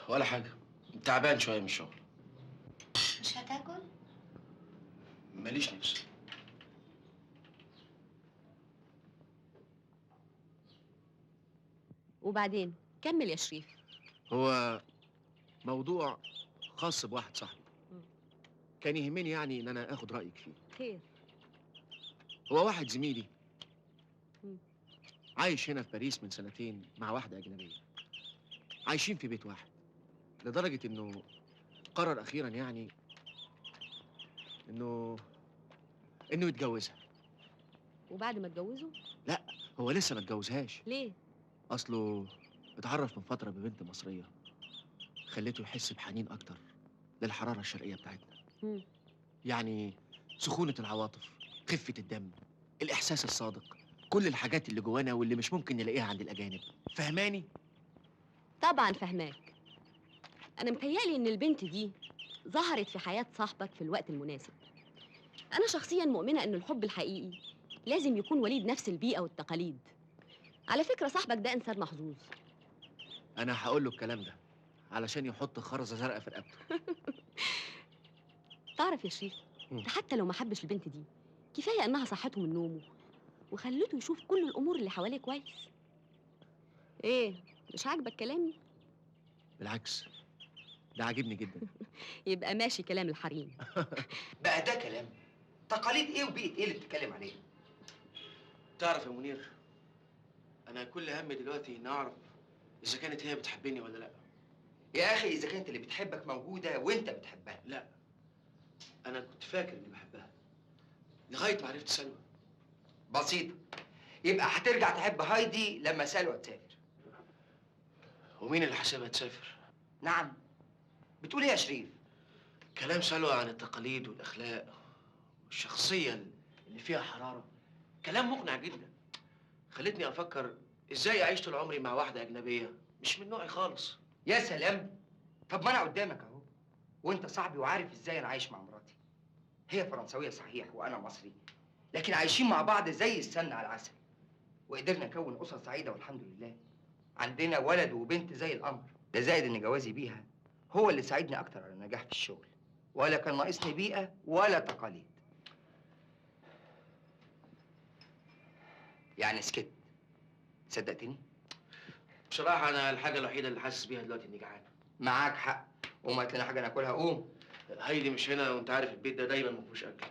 ولا حاجة، تعبان شوية من الشغل. مش هتاكل؟ ماليش نفس. وبعدين كمل يا شريف. هو موضوع خاص بواحد صاحبي، كان يهمني يعني ان انا اخد رأيك فيه. خير؟ هو واحد زميلي عايش هنا في باريس من سنتين مع واحدة أجنبية، عايشين في بيت واحد، لدرجة إنه وقرر اخيرا يعني انه يتجوزها. وبعد ما اتجوزه؟ لا، هو لسه ما اتجوزهاش. ليه؟ اصله اتعرف من فترة ببنت مصرية خليته يحس بحنين اكتر للحرارة الشرقية بتاعتنا. يعني سخونة العواطف، خفه الدم، الاحساس الصادق، كل الحاجات اللي جوانا واللي مش ممكن نلاقيها عند الاجانب. فهماني؟ طبعا فهماك. انا متهيألي ان البنت دي ظهرت في حياة صاحبك في الوقت المناسب. انا شخصيا مؤمنة ان الحب الحقيقي لازم يكون وليد نفس البيئة والتقاليد. على فكرة صاحبك ده انسان محظوظ. انا هقول له الكلام ده علشان يحط خرزة زرقاء في رقبته. تعرف يا شريف، ده حتى لو ما حبش البنت دي كفاية انها صحته من نومه وخلته يشوف كل الامور اللي حواليه كويس. ايه، مش عاجبك كلامي؟ بالعكس، ده عاجبني جدا. يبقى ماشي كلام الحريم. بقى ده كلام؟ تقاليد ايه وبيئه ايه اللي بتتكلم عليها؟ تعرف يا منير، انا كل همي دلوقتي ان اعرف اذا كانت هي بتحبني ولا لا. يا اخي اذا كانت اللي بتحبك موجودة وانت بتحبها. لا، انا كنت فاكر اني بحبها لغاية ما عرفت سلوى. بسيطة، يبقى هترجع تحب هايدي لما سلوى تسافر. ومين اللي حسابها تسافر؟ نعم، بتقول ايه يا شريف؟ كلام سلوى عن التقاليد والاخلاق والشخصية اللي فيها حرارة كلام مقنع جدا. خلتني افكر ازاي اعيش طول عمري مع واحدة اجنبية مش من نوعي خالص. يا سلام، طب ما انا قدامك اهو، وانت صاحبي وعارف ازاي انا عايش مع مراتي. هي فرنسويه صحيح وانا مصري، لكن عايشين مع بعض زي السمنة على العسل، وقدرنا نكون اسره سعيدة والحمد لله. عندنا ولد وبنت زي القمر. ده زائد ان جوازي بيها هو اللي ساعدني اكتر على النجاح في الشغل، ولا كان ناقصني بيئة ولا تقاليد. يعني سكت، صدقتني؟ بصراحة انا الحاجة الوحيدة اللي حاسس بيها دلوقتي اني جعان. معاك حق، قوم هات لنا حاجة ناكلها. قوم. هايدي مش هنا وانت عارف البيت ده دايما ما فيهوش اكل.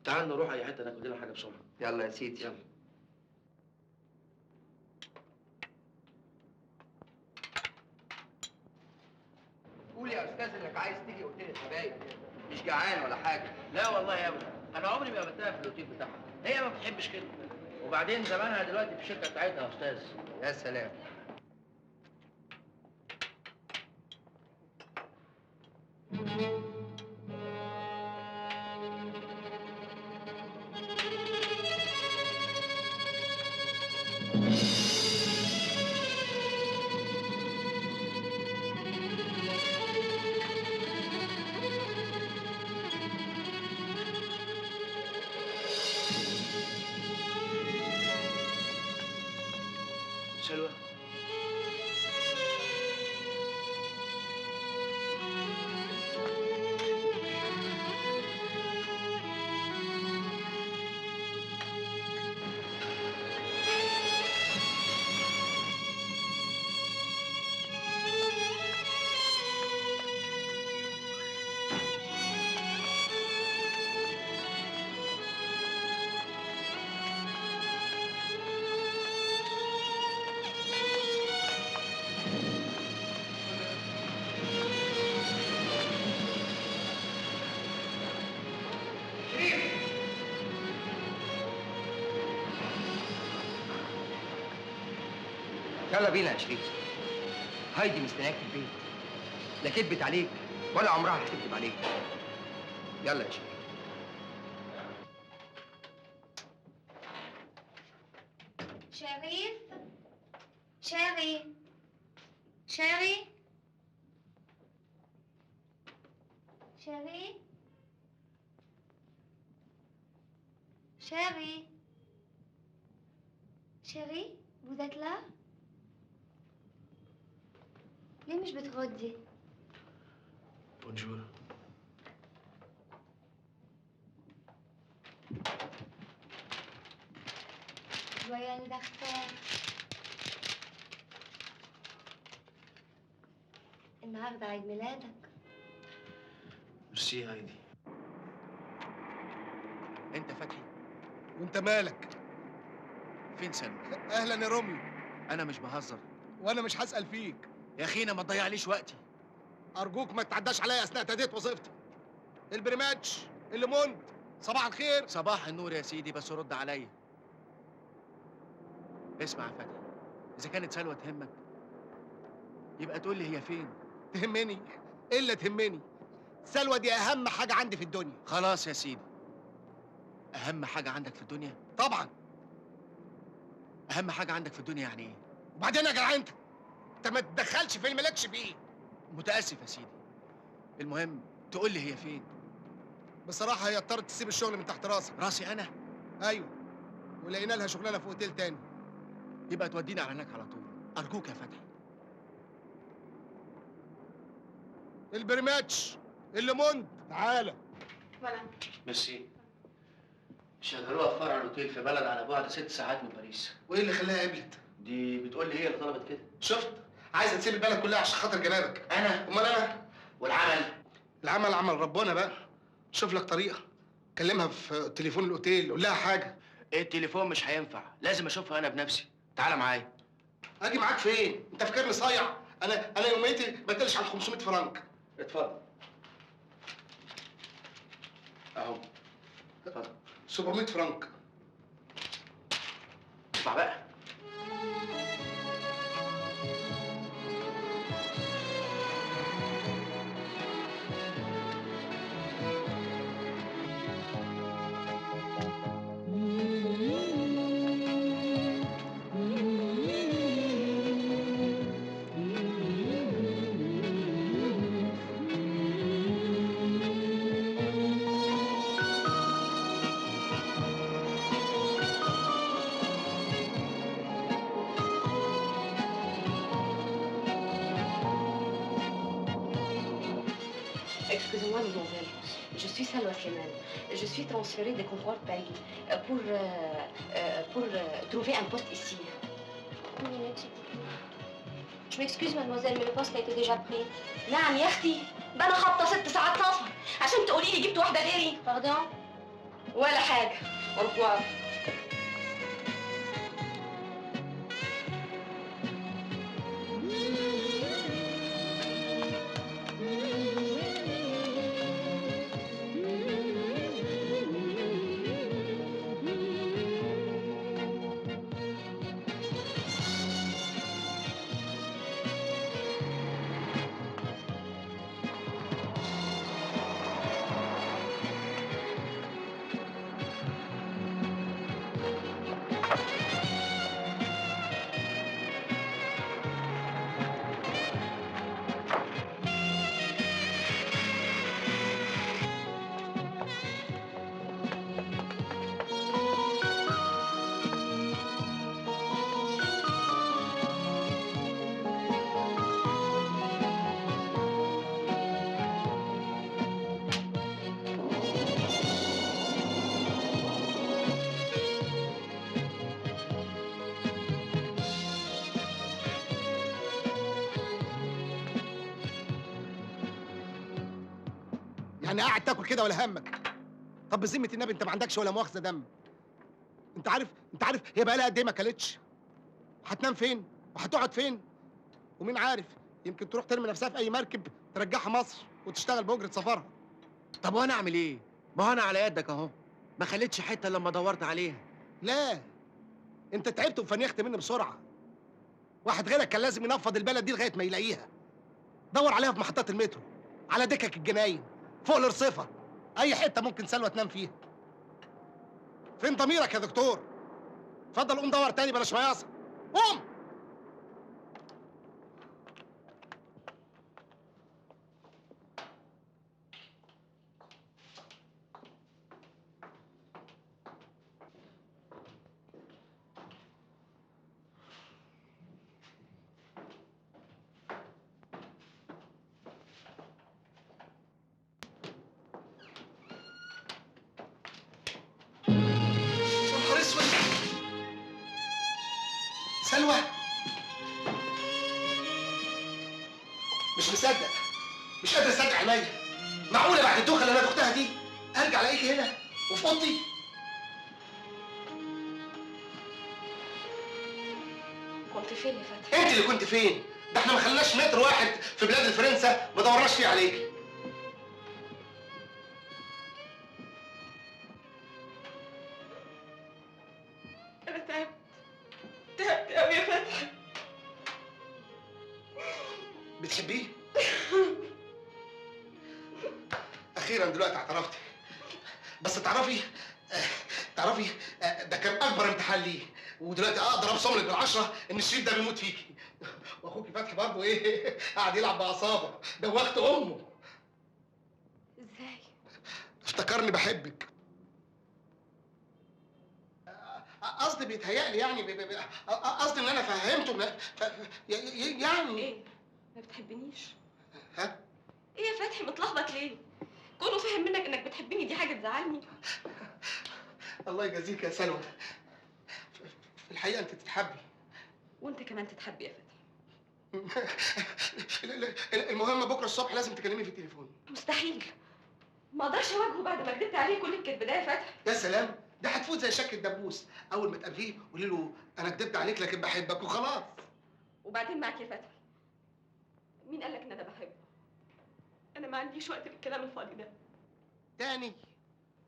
تعال نروح اي حتة ناكل لنا حاجة بسرعة. يلا يا سيدي. يلا. قول يا استاذ انك عايز تيجي اوتيل الحبايب، مش جعان ولا حاجة. لا والله يا ابني، انا عمري ما قابلتها في الاوتيل بتاعها، هي ما بتحبش كده. وبعدين زمانها دلوقتي في الشركة بتاعتها يا استاذ. يا سلام. سلوى، يلا بينا يا شريف. هايدي مستنياك في البيت، لا كدبت عليك ولا عمرها هتكدب عليك. يلا يا شريف. شريف، chéri، chéri، chéri، chéri، chéri، vous êtes là؟ ليه مش بتردي؟ Bonjour. Joyeux anniversaire. النهارده عيد ميلادك. ميرسي يا هايدي. انت فتحي؟ وانت مالك؟ فين سلمى؟ اهلا يا روميو. انا مش بهزر. وانا مش هسأل فيك. يا اخينا ما تضيعليش وقتي. ارجوك ما تعداش عليا اثناء تادية وظيفتي. البريماتش، الليموند، صباح الخير. صباح النور يا سيدي، بس رد عليا. اسمع يا فتحي، اذا كانت سلوى تهمك يبقى تقول لي هي فين. تهمني؟ الا تهمني. سلوى دي اهم حاجة عندي في الدنيا. خلاص يا سيدي، اهم حاجة عندك في الدنيا؟ طبعا. اهم حاجة عندك في الدنيا يعني ايه؟ وبعدين يا جدع انت ما تتدخلش في اللي مالكش فيه. متاسف يا سيدي، المهم تقول لي هي فين. بصراحة هي اضطرت تسيب الشغل من تحت راسك. راسي انا؟ ايوه، ولقينا لها شغلانة في اوتيل تاني. يبقى تودينا على هناك على طول، ارجوك يا فتحي. البريماتش، الليموند، تعالى. ميرسي. شغلوها في فرع الاوتيل في بلد على بعد 6 ساعات من باريس. وايه اللي خلاها قبلت؟ دي بتقول لي هي اللي طلبت كده. شفت؟ عايزه تسيب البلد كلها عشان خاطر جنابك. انا؟ امال انا؟ والعمل؟ العمل عمل ربنا بقى. شوف لك طريقه، كلمها في تليفون الاوتيل، قول لها حاجة. التليفون مش هينفع، لازم اشوفها انا بنفسي. تعالى معايا. اجي معاك فين؟ انت فاكرني صايع؟ انا يوميتي ما تقلش عن 500 فرنك. اتفضل. اهو. اتفضل. 700 فرنك. اطلع بقى. Excusez-moi, mademoiselle. Je suis Salwa Slimane. Je suis transférée de Concorde Paris pour trouver un poste ici. Une minute, s'il vous plaît. Je m'excuse, mademoiselle, mais le poste a été déjà pris. نعم يا أختي، ده أنا خابطة 6 ساعات سفر عشان تقولي لي جبت واحدة غيري. Pardon؟ ولا حاجة. Au revoir. يعني قاعد تاكل كده ولا همك؟ طب بذمة النبي انت ما عندكش ولا مؤاخذة دم. انت عارف هي بقى لها قد ايه ما اكلتش؟ هتنام فين؟ وهتقعد فين؟ ومين عارف، يمكن تروح ترمي نفسها في اي مركب ترجعها مصر وتشتغل بأجرة سفرها. طب وانا اعمل ايه؟ ما هو انا على يدك اهو، ما خليتش حتة لما دورت عليها. لا، انت تعبت وفنيخت مني بسرعة. واحد غيرك كان لازم ينفض البلد دي لغاية ما يلاقيها. دور عليها في محطات المترو، على دكك الجناين، فوق الرصيفة، أي حتة ممكن سلوى تنام فيها. فين ضميرك يا دكتور؟ اتفضل قوم دور تاني بلاش مياصة. قوم! سلوى، مش مصدق، مش قادر اصدق عينيا. معقولة بعد الدوخه اللي انا دختها دي ارجع الاقيكي هنا وفي اوضتي؟ كنت فين يا فتحي؟ انت اللي كنت فين؟ ده احنا ما خلناش متر واحد في بلاد الفرنسا ما دورناش فيه عليكي. انا تعبت، تعبت قوي يا فتحي. بتحبيه؟ اخيرا دلوقتي اعترفتي. بس تعرفي ده كان اكبر امتحان ليه، ودلوقتي اقدر ابصم لك بالعشرة ان الشريف ده بيموت فيكي. واخوكي فتحي برضه ايه قاعد يلعب باعصابه، دوخت امه. ازاي؟ افتكرني بحبك. قصدي بيتهيألي يعني، قصدي ان انا فهمته يعني ايه؟ ما بتحبنيش؟ ها؟ ايه يا فتحي متلخبط ليه؟ كونه فاهم منك انك بتحبني دي حاجة تزعلني. الله يجازيك يا سلوى. في الحقيقة انت تتحبي. وانت كمان تتحبي يا فتحي. المهم بكره الصبح لازم تكلمني في التليفون. مستحيل، ما اقدرش اواجهه بعد ما كدبت عليه كل الكذب ده يا فتحي. يا سلام، ده هتفوت زي شك الدبوس. اول ما تقابليه قولي له انا كدبت عليك لكن بحبك وخلاص. وبعدين معاك يا فتحي، مين قال لك ان انا بحبه؟ انا ما عنديش وقت للكلام الفاضي ده. تاني؟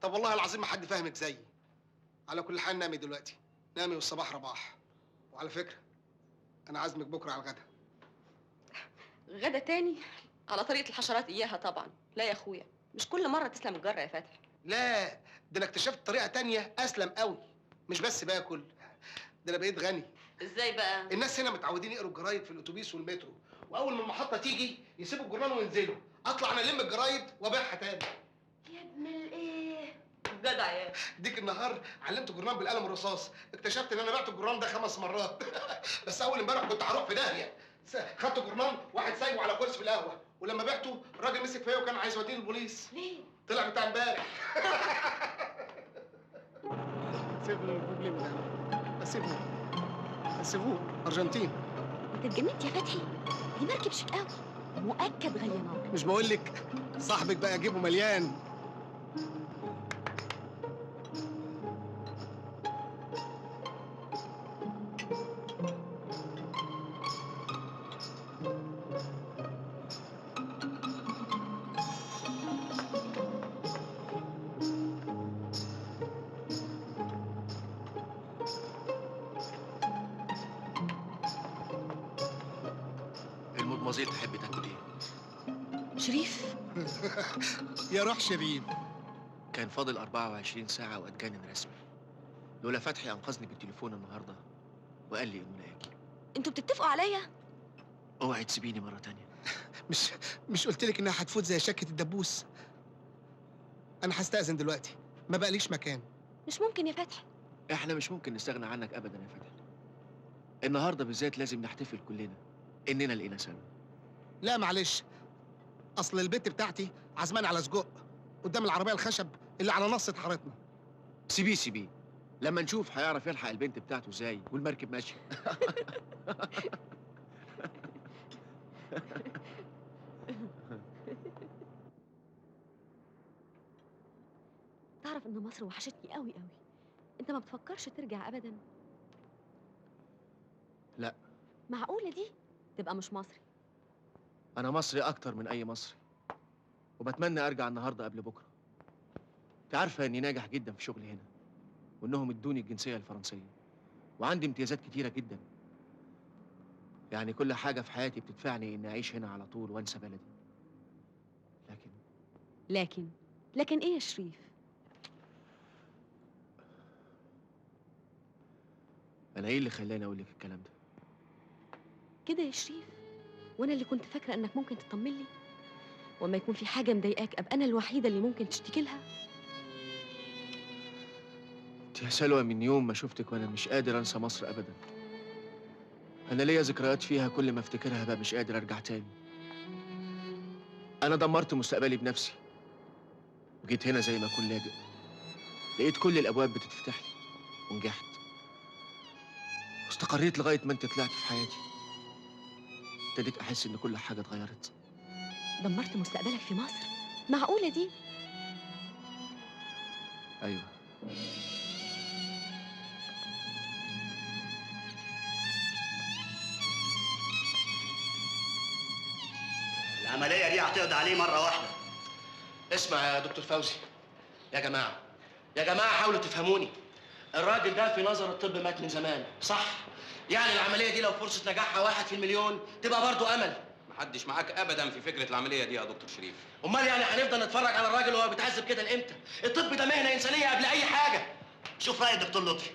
طب والله العظيم ما حد فاهمك زيي. على كل حال نامي دلوقتي، نامي والصباح رباح. وعلى فكرة انا عازمك بكره على الغدا. غدا تاني؟ على طريقه الحشرات اياها طبعا. لا يا اخويا، مش كل مرة تسلم الجرة يا فتحي. لا ده انا اكتشفت طريقه تانية اسلم قوي. مش بس باكل، ده انا بقيت غني. ازاي بقى؟ الناس هنا متعودين يقروا الجرايد في الاتوبيس والمترو، واول ما المحطة تيجي يسيبوا الجرنان وينزلوا. اطلع انا الم الجرايد وابيعها تاني. يا ابن الايه، جدع يا ديك. النهار علمت الجرنان بالقلم الرصاص، اكتشفت ان انا بعت الجرنان ده 5 مرات. بس اول امبارح كنت هروح في داهية. خدت جرنان واحد سايبه على كرسي في القهوة، ولما بعته الراجل مسك فيا وكان عايز يوديني البوليس. ليه؟ طلع بتاع امبارح. سيبني بروبليم ده، سيبني سيبوه ارجنتين. انت اتجننت يا فتحي؟ دي مركب شيك قوي، مؤكد غالية نار. مش بقول لك صاحبك بقى جيبه مليان. المدمزيل تحب تاكل ايه؟ شريف. يا روح شريف. كان فاضل 24 ساعة واتجنن رسمي. لولا فتحي انقذني بالتليفون النهارده وقال لي انه لاقيكي. انتوا بتتفقوا عليا؟ اوعي تسيبيني مرة تانية. مش قلت لك انها هتفوت زي شكة الدبوس؟ انا هستأذن دلوقتي، ما بقاليش مكان. مش ممكن يا فتحي. احنا مش ممكن نستغنى عنك ابدا يا فتحي. النهارده بالذات لازم نحتفل كلنا اننا لقينا سلوى. لا معلش، اصل البت بتاعتي عزمان على سجق قدام العربية الخشب اللي على نص حارتنا. سيبيه سيبيه، لما نشوف هيعرف يلحق البنت بتاعته ازاي والمركب ماشية. تعرف ان مصر وحشتني قوي قوي. انت ما بتفكرش ترجع ابدا؟ لا. معقولة دي؟ تبقى مش مصري. أنا مصري أكتر من أي مصري، وبتمنى أرجع النهاردة قبل بكرة. أنت عارفة إني ناجح جدا في شغلي هنا، وإنهم ادوني الجنسية الفرنسية، وعندي امتيازات كتيرة جدا. يعني كل حاجة في حياتي بتدفعني إني أعيش هنا على طول وأنسى بلدي. لكن لكن إيه يا شريف؟ أنا إيه اللي خلاني أقول لك الكلام ده؟ كده يا شريف؟ وانا اللي كنت فاكره انك ممكن تطمن لي، واما يكون في حاجة مضايقاك ابقى انا الوحيدة اللي ممكن تشتكي لها. انت يا سلوى من يوم ما شفتك وانا مش قادر انسى مصر ابدا. انا ليا ذكريات فيها كل ما افتكرها بقى مش قادر ارجع تاني. انا دمرت مستقبلي بنفسي وجيت هنا زي ما اكون لاجئ. لقيت كل الابواب بتتفتح لي ونجحت واستقريت لغاية ما انت طلعت في حياتي. ابتديت احس ان كل حاجة اتغيرت. دمرت مستقبلك في مصر؟ معقولة دي؟ ايوه. هتقضي عليه مرة واحدة. اسمع يا دكتور فوزي، يا جماعة يا جماعة حاولوا تفهموني. الراجل ده في نظر الطب مات من زمان، صح؟ يعني العملية دي لو فرصة نجاحها 1 في المليون تبقى برضو امل. محدش معاك ابدا في فكرة العملية دي يا دكتور شريف. امال يعني هنفضل نتفرج على الراجل وهو بيتعذب كده لامتى؟ الطب ده مهنة انسانيه قبل اي حاجة. شوف راي الدكتور لطفي.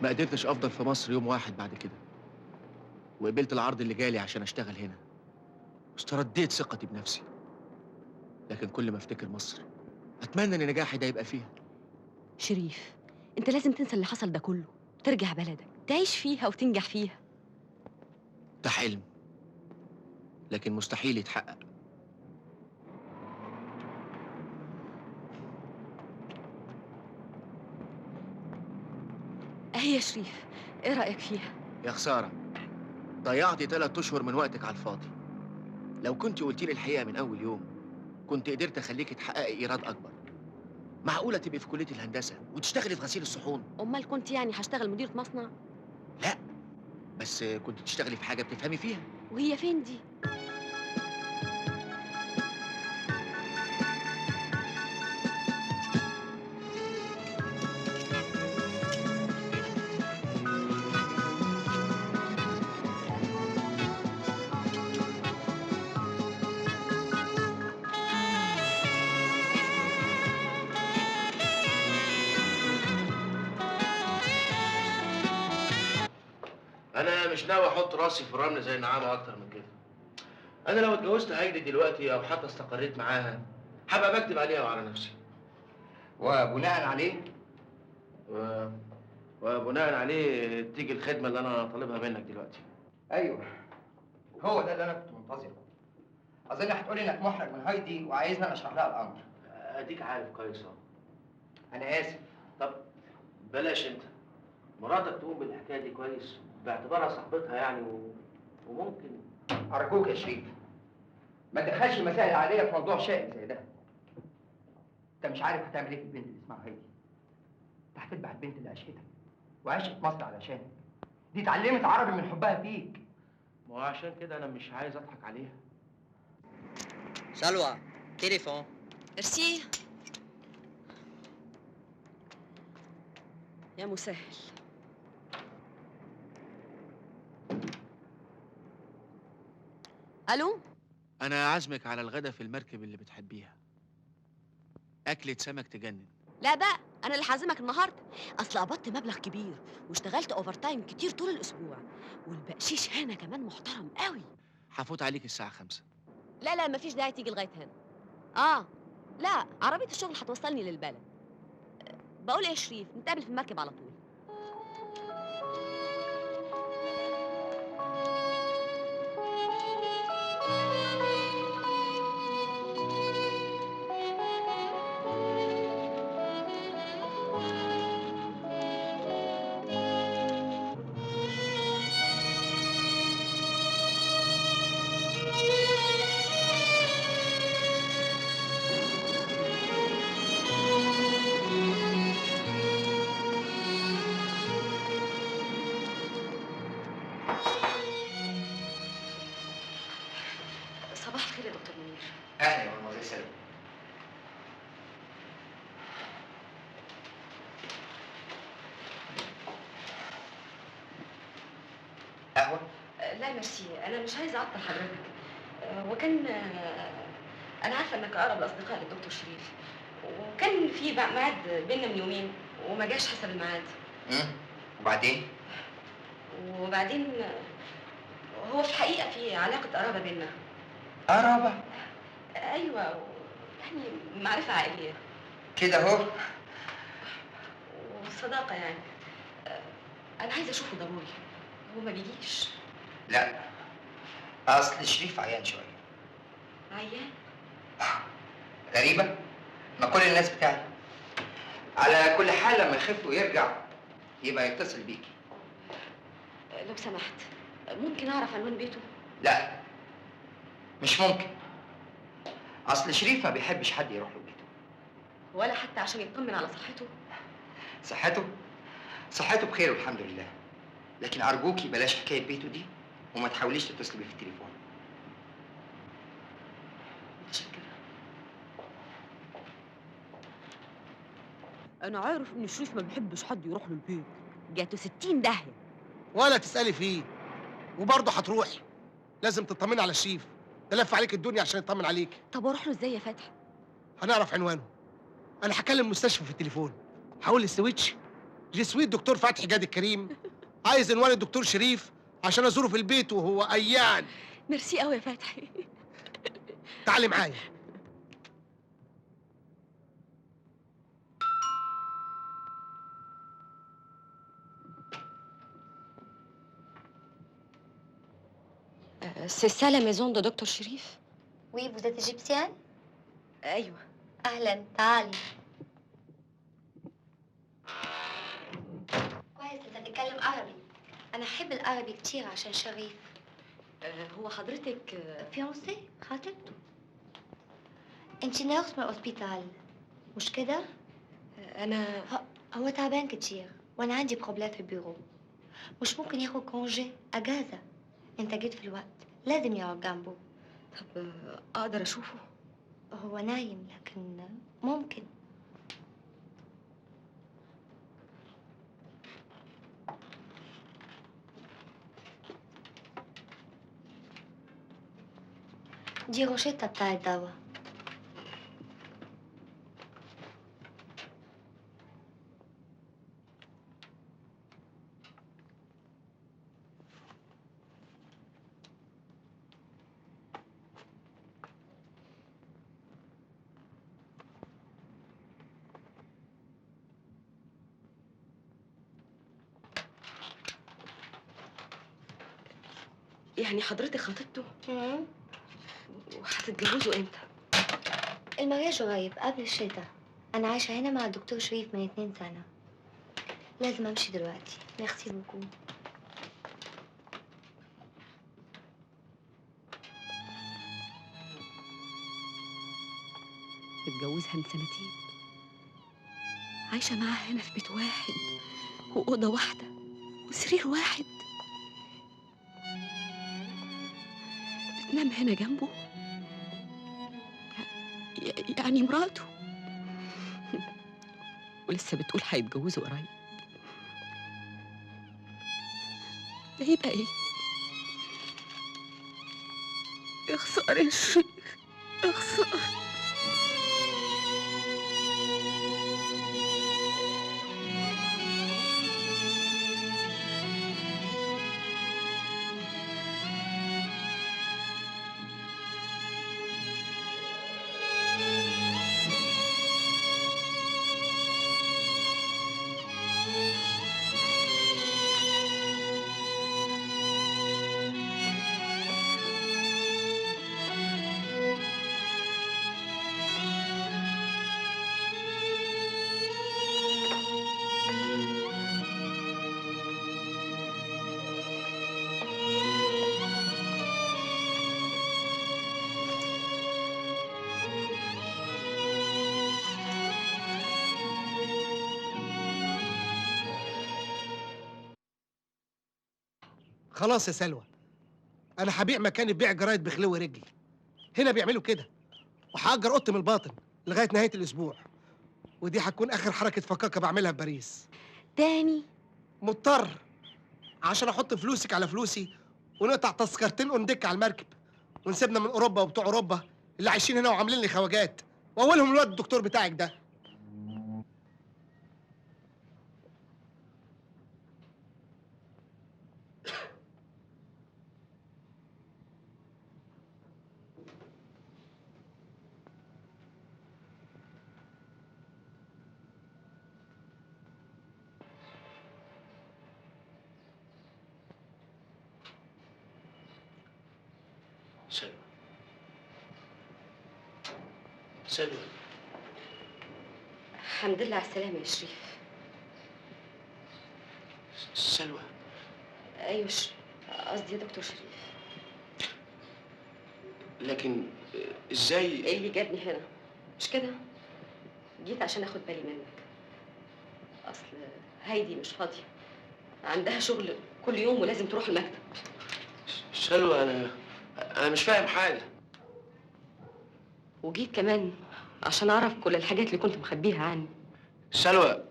ما قدرتش افضل في مصر يوم واحد بعد كده، وقبلت العرض اللي جالي عشان اشتغل هنا. واسترديت ثقتي بنفسي، لكن كل ما افتكر مصر اتمنى ان نجاحي ده يبقى فيها. شريف، انت لازم تنسى اللي حصل ده كله، ترجع بلدك تعيش فيها وتنجح فيها. ده حلم لكن مستحيل يتحقق. اهي يا شريف، ايه رأيك فيها؟ يا خسارة، ضيعتي 3 أشهر من وقتك على الفاضي. لو كنت قلتي لي الحقيقة من أول يوم كنت قدرت أخليكي تحققي إيراد أكبر. معقولة تبقي في كلية الهندسة وتشتغلي في غسيل الصحون؟ أمال كنت يعني هشتغل مديرة مصنع؟ لا، بس كنت تشتغلي في حاجة بتفهمي فيها. وهي فين دي؟ أنا مش ناوي أحط راسي في الرمل زي النعامة أكتر من كده. أنا لو اتجوزت هايدي دلوقتي أو حتى استقريت معاها هبقى بكدب عليها وعلى نفسي. وبناء عليه؟ وبناء عليه تيجي الخدمة اللي أنا طالبها منك دلوقتي. أيوه، هو ده اللي أنا كنت منتظره. أظن هتقولي إنك محرج من هايدي وعايزني أنا أشرح لها الأمر. أديك عارف كويس أهو. أنا آسف. طب بلاش أنت. مراتك تقوم بالحكاية دي كويس باعتبارها صاحبتها يعني وممكن. أرجوك يا شريف ما تدخلش المسائل العائلية في موضوع شائك زي ده. أنت مش عارف هتعمل إيه في البنت اللي اسمها هايدي. أنت هتتبع البنت اللي عشقتك وعشقت مصر علشانك. دي اتعلمت عربي من حبها فيك. ما هو عشان كده أنا مش عايز أضحك عليها. سلوى، تليفون. ميرسي يا مسهل. الو، انا عازمك على الغدا في المركب اللي بتحبيها. اكلة سمك تجنن. لا بقى، انا اللي هعزمك النهارده. اصل قبضت مبلغ كبير واشتغلت overtime كتير طول الاسبوع، والبقشيش هنا كمان محترم قوي. هفوت عليك الساعة 5. لا لا، مفيش داعي تيجي لغاية هنا. لا، عربية الشغل هتوصلني للبلد. بقول ايه يا شريف، نتقابل في المركب على طول. اهلا يا مدموزيل سلوى. قهوة؟ لا ميرسي، انا مش عايزه اعطل حضرتك. وكان انا عارفه انك اقرب الاصدقاء للدكتور شريف، وكان في ميعاد بينا من يومين وما جاش حسب الميعاد. وبعدين؟ وبعدين هو في الحقيقة في علاقة قرابة بينا. قرابة؟ ايوه، يعني معرفة عائلية كده اهو، وصداقه يعني. انا عايزه اشوفه ضروري، هو ما بيجيش. لا، اصل شريف عيان شوية. عيان؟ غريبة، ما كل الناس بتاعي. على كل حال لما يخف ويرجع يبقى يتصل بيكي. لو سمحت، ممكن اعرف عنوان بيته؟ لا مش ممكن، اصل شريف ما بيحبش حد يروح له بيته. ولا حتى عشان يطمن على صحته؟ صحته؟ صحته بخير والحمد لله، لكن ارجوكي بلاش حكاية بيته دي، وما تحاوليش تتصلي بيه في التليفون. متشكره. انا عارف ان شريف ما بيحبش حد يروح له البيت، جاته 60 داهية. ولا تسالي فيه، وبرضه هتروحي. لازم تطمني على شريف، ده لف عليك الدنيا عشان يطمن عليك. طب اروح له ازاي يا فتحي؟ هنعرف عنوانه. انا هكلم المستشفى في التليفون، هقول للسويتش je suis دكتور فتحي جاد الكريم، عايز عنوان الدكتور شريف عشان ازوره في البيت وهو عيان. ميرسي قوي يا فتحي. تعالي معايا. C'est ça la maison de docteur شريف؟ Oui, vous êtes égyptienne؟ ايوه. اهلا، تعالي. كويس انت بتتكلم عربي. انا احب العربي كتير عشان شريف. هو حضرتك fiancée؟ خطيبته. انت nurse من ال hôpital مش كده؟ انا هو تعبان كتير وانا عندي problème في البيرو، مش ممكن ياخد congé اجازه. انت جيت في الوقت، لازم يقعد جنبه. طب اقدر اشوفه؟ هو نايم لكن ممكن. دي روشتة بتاع الدواء. يعني حضرتك خطيبته؟ وهتتجوزوا امتى؟ ال mariage قريب قبل الشتاء. انا عايشه هنا مع الدكتور شريف من 2 سنة. لازم امشي دلوقتي. merci beaucoup. متجوزها من 2 سنين، عايشه معاها هنا في بيت واحد واوضه واحدة وسرير واحد، بتنام هنا جنبه، يعني مراته، ولسه بتقول هيتجوزوا قريب. ده يبقى ايه؟ يا خسارة يا شيخ، يا خسارة. خلاص يا سلوى، انا هبيع مكاني ببيع جرايد بخلو رجلي. هنا بيعملوا كده، وهأجر اوضتي من الباطن لغاية نهاية الاسبوع، ودي هتكون اخر حركة فكاكه بعملها في باريس. تاني؟ مضطر عشان احط فلوسك على فلوسي ونقطع تذكرتين اونديك على المركب، ونسيبنا من اوروبا وبتوع اوروبا اللي عايشين هنا وعاملين لي خواجات، واولهم الواد الدكتور بتاعك ده. سلوى، سلوى. الحمد لله على السلامة يا شريف. سلوى. ايوه قصدي يا دكتور شريف. لكن ازاي؟ ايه اللي جابني هنا؟ مش كده؟ جيت عشان اخد بالي منك. اصل هايدي مش فاضية، عندها شغل كل يوم ولازم تروح المكتب. سلوى انا مش فاهم حاجة. وجيت كمان عشان اعرف كل الحاجات اللي كنت مخبيها عني. سلوى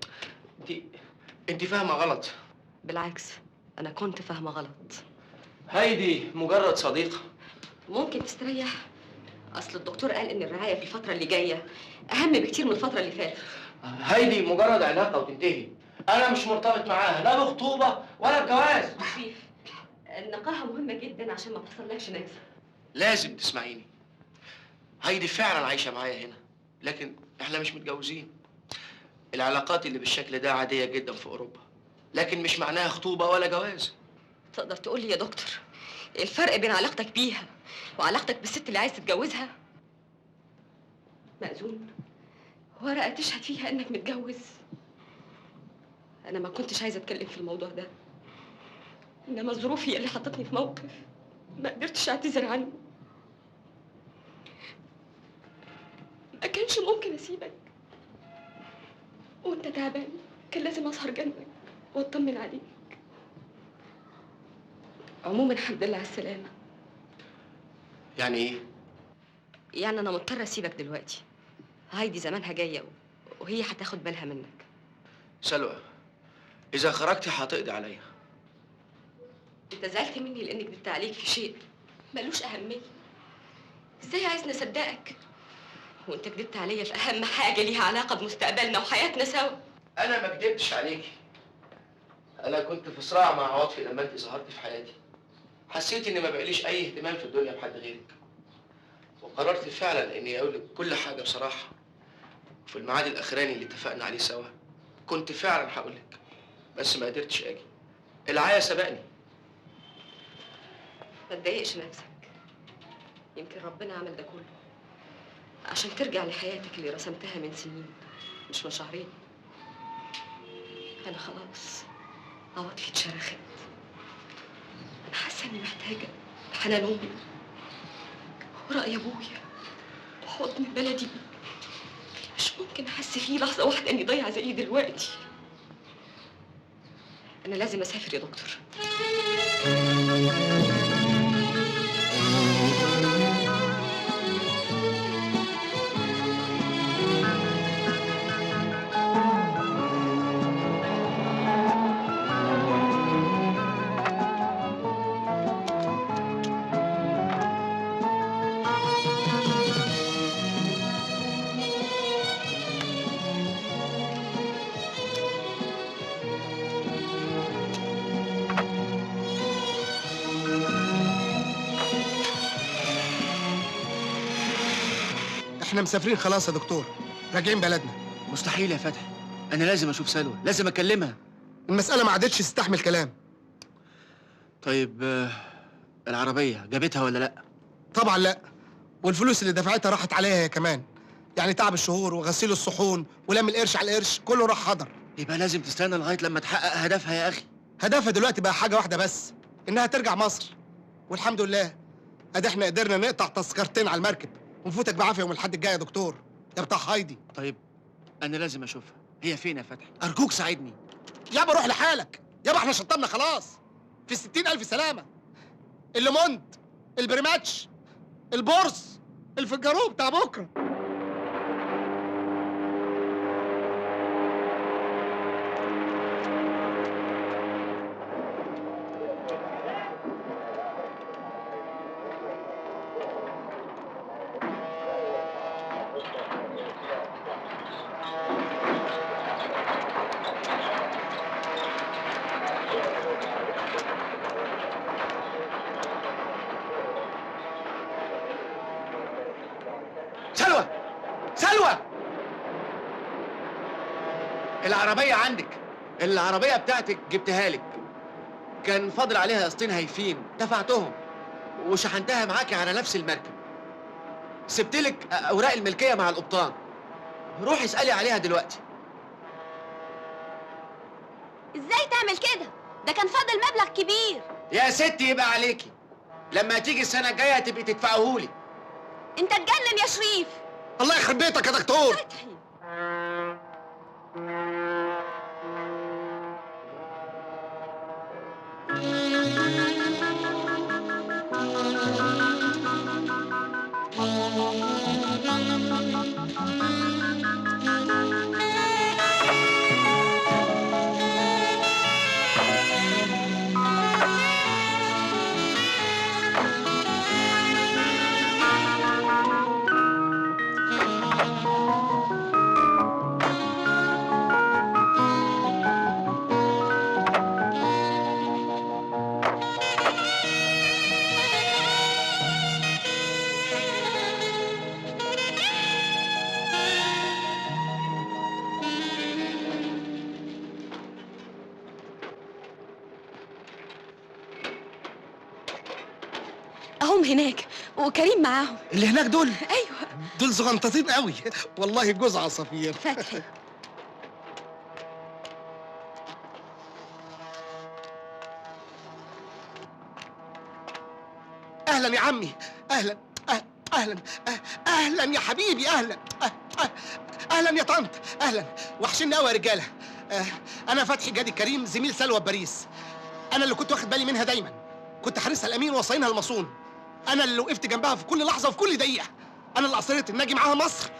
انت فاهمه غلط. بالعكس، انا كنت فاهمه غلط. هايدي مجرد صديقه. ممكن تستريح؟ اصل الدكتور قال ان الرعاية في الفترة اللي جاية اهم بكتير من الفترة اللي فاتت. هايدي مجرد علاقة وتنتهي، انا مش مرتبط معاها لا بخطوبه ولا بجواز. شريف، النقاهه مهمة جدا عشان ما تحصلكش نكسه. لازم تسمعيني. هايدي فعلا عايشه معايا هنا، لكن احنا مش متجوزين. العلاقات اللي بالشكل ده عادية جدا في اوروبا، لكن مش معناها خطوبه ولا جواز. تقدر تقول لي يا دكتور الفرق بين علاقتك بيها وعلاقتك بالست اللي عايز تتجوزها؟ مأذون، ورقة تشهد فيها انك متجوز. انا ما كنتش عايزه اتكلم في الموضوع ده، انما الظروف هي اللي حطتني في موقف ما قدرتش اعتذر عنه. ما كانش ممكن اسيبك وانت تعبان، كان لازم اسهر جنبك واطمن عليك. عموما الحمد لله على السلامة. يعني ايه؟ يعني انا مضطرة اسيبك دلوقتي. هايدي زمانها جاية وهي هتاخد بالها منك. سلوى، اذا خرجتي هتقضي عليا. انت زعلت مني لانك كدبت عليك في شيء ملوش اهمية. ازاي عايزني اصدقك وانت كدبت عليا في اهم حاجة ليها علاقة بمستقبلنا وحياتنا سوا؟ انا ما كدبتش عليكي. انا كنت في صراع مع عواطفي لما انت ظهرتي في حياتي. حسيت اني ما بقاليش اي اهتمام في الدنيا بحد غيرك، وقررت فعلا اني اقول لك كل حاجة بصراحة. وفي الميعاد الاخراني اللي اتفقنا عليه سوا كنت فعلا هقول لك، بس ما قدرتش اجي. العيا سبقني. ما تضايقش نفسك، يمكن ربنا عمل ده كله عشان ترجع لحياتك اللي رسمتها من سنين مش من شهرين. انا خلاص عواطفي اتشرخت. انا حاسه اني محتاجه حنان امي ورأي ابويا وحضن بلدي. مش ممكن احس فيه لحظة واحدة اني ضايعة زي دلوقتي. انا لازم اسافر يا دكتور. احنا مسافرين خلاص يا دكتور، راجعين بلدنا. مستحيل يا فتحي، انا لازم اشوف سلوى، لازم اكلمها. المسألة ما عادتش تستحمل كلام. طيب العربية جابتها ولا لا؟ طبعا لا، والفلوس اللي دفعتها راحت عليها هي كمان. يعني تعب الشهور وغسيل الصحون ولم القرش على القرش كله راح هدر. يبقى لازم تستنى لغاية لما تحقق هدفها يا اخي. هدفها دلوقتي بقى حاجة واحدة بس، انها ترجع مصر. والحمد لله ادي احنا قدرنا نقطع تذكرتين على المركب ونفوتك بعافية يوم الحد الجاي يا دكتور يا بتاع هايدي. طيب انا لازم اشوفها، هي فين يا فتحي؟ ارجوك ساعدني. يابا روح لحالك يابا، احنا شطبنا خلاص في 60,000 سلامه. الليموند، البريماتش، البورس، الفيجارو بتاع بكره. سلوى، سلوى، العربية عندك، العربية بتاعتك جبتها لك. كان فاضل عليها قسطين هايفين، دفعتهم وشحنتها معاكي على نفس المركب. سبتلك أوراق الملكية مع القبطان. روحي اسألي عليها دلوقتي. ازاي تعمل كده؟ ده كان فاضل مبلغ كبير. يا ستي يبقى عليكي، لما تيجي السنة الجاية تبقي تدفعهولي. انت اتجنن يا شريف. الله يخرب بيتك يا دكتور. فتحي. اهم هناك وكريم معاهم. اللي هناك دول؟ ايوه دول صغنطاطين قوي والله، جوز عصافير. فتحي. اهلا يا عمي، اهلا اهلا اهلا يا حبيبي، اهلا اهلا يا طنط، اهلا. وحشني قوي يا رجاله. انا فتحي جادي كريم، زميل سلوى بباريس. انا اللي كنت واخد بالي منها دايما، كنت حارسها الامين وصاينها المصون. انا اللي وقفت جنبها في كل لحظة وفي كل دقيقة. انا اللي اصريت ان اجي معاها مصر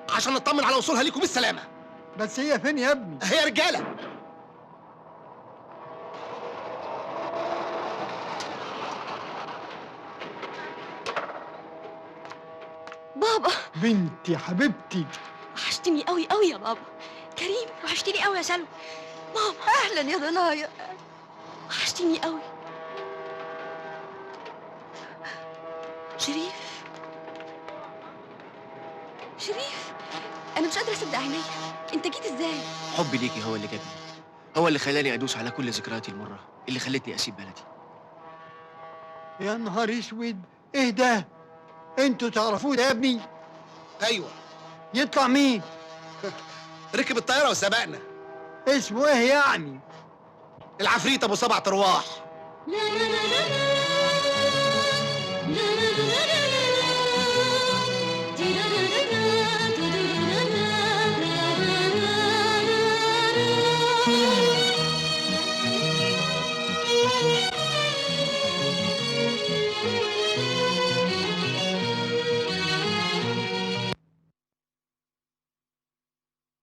عشان نطمن على وصولها ليكم بالسلامة. بس هي فين يا ابني؟ هي يا رجاله. بابا. بنتي حبيبتي، وحشتني قوي قوي يا بابا. كريم وحشتني قوي يا سلوى. ماما. اهلا يا ضنايا، وحشتني قوي. شريف، شريف، انا مش قادرة اصدق عينيا، انت جيت ازاي؟ حبي ليكي هو اللي جابني، هو اللي خلاني ادوس على كل ذكرياتي المرة اللي خلتني اسيب بلدي. يا نهار اسود، ايه ده؟ انتوا تعرفوه ده يا ابني؟ ايوه. يطلع مين؟ ركب الطيارة وسبقنا. اسمه ايه يعني؟ العفريت ابو 7 ارواح. لا لا لا لا لا لا لا.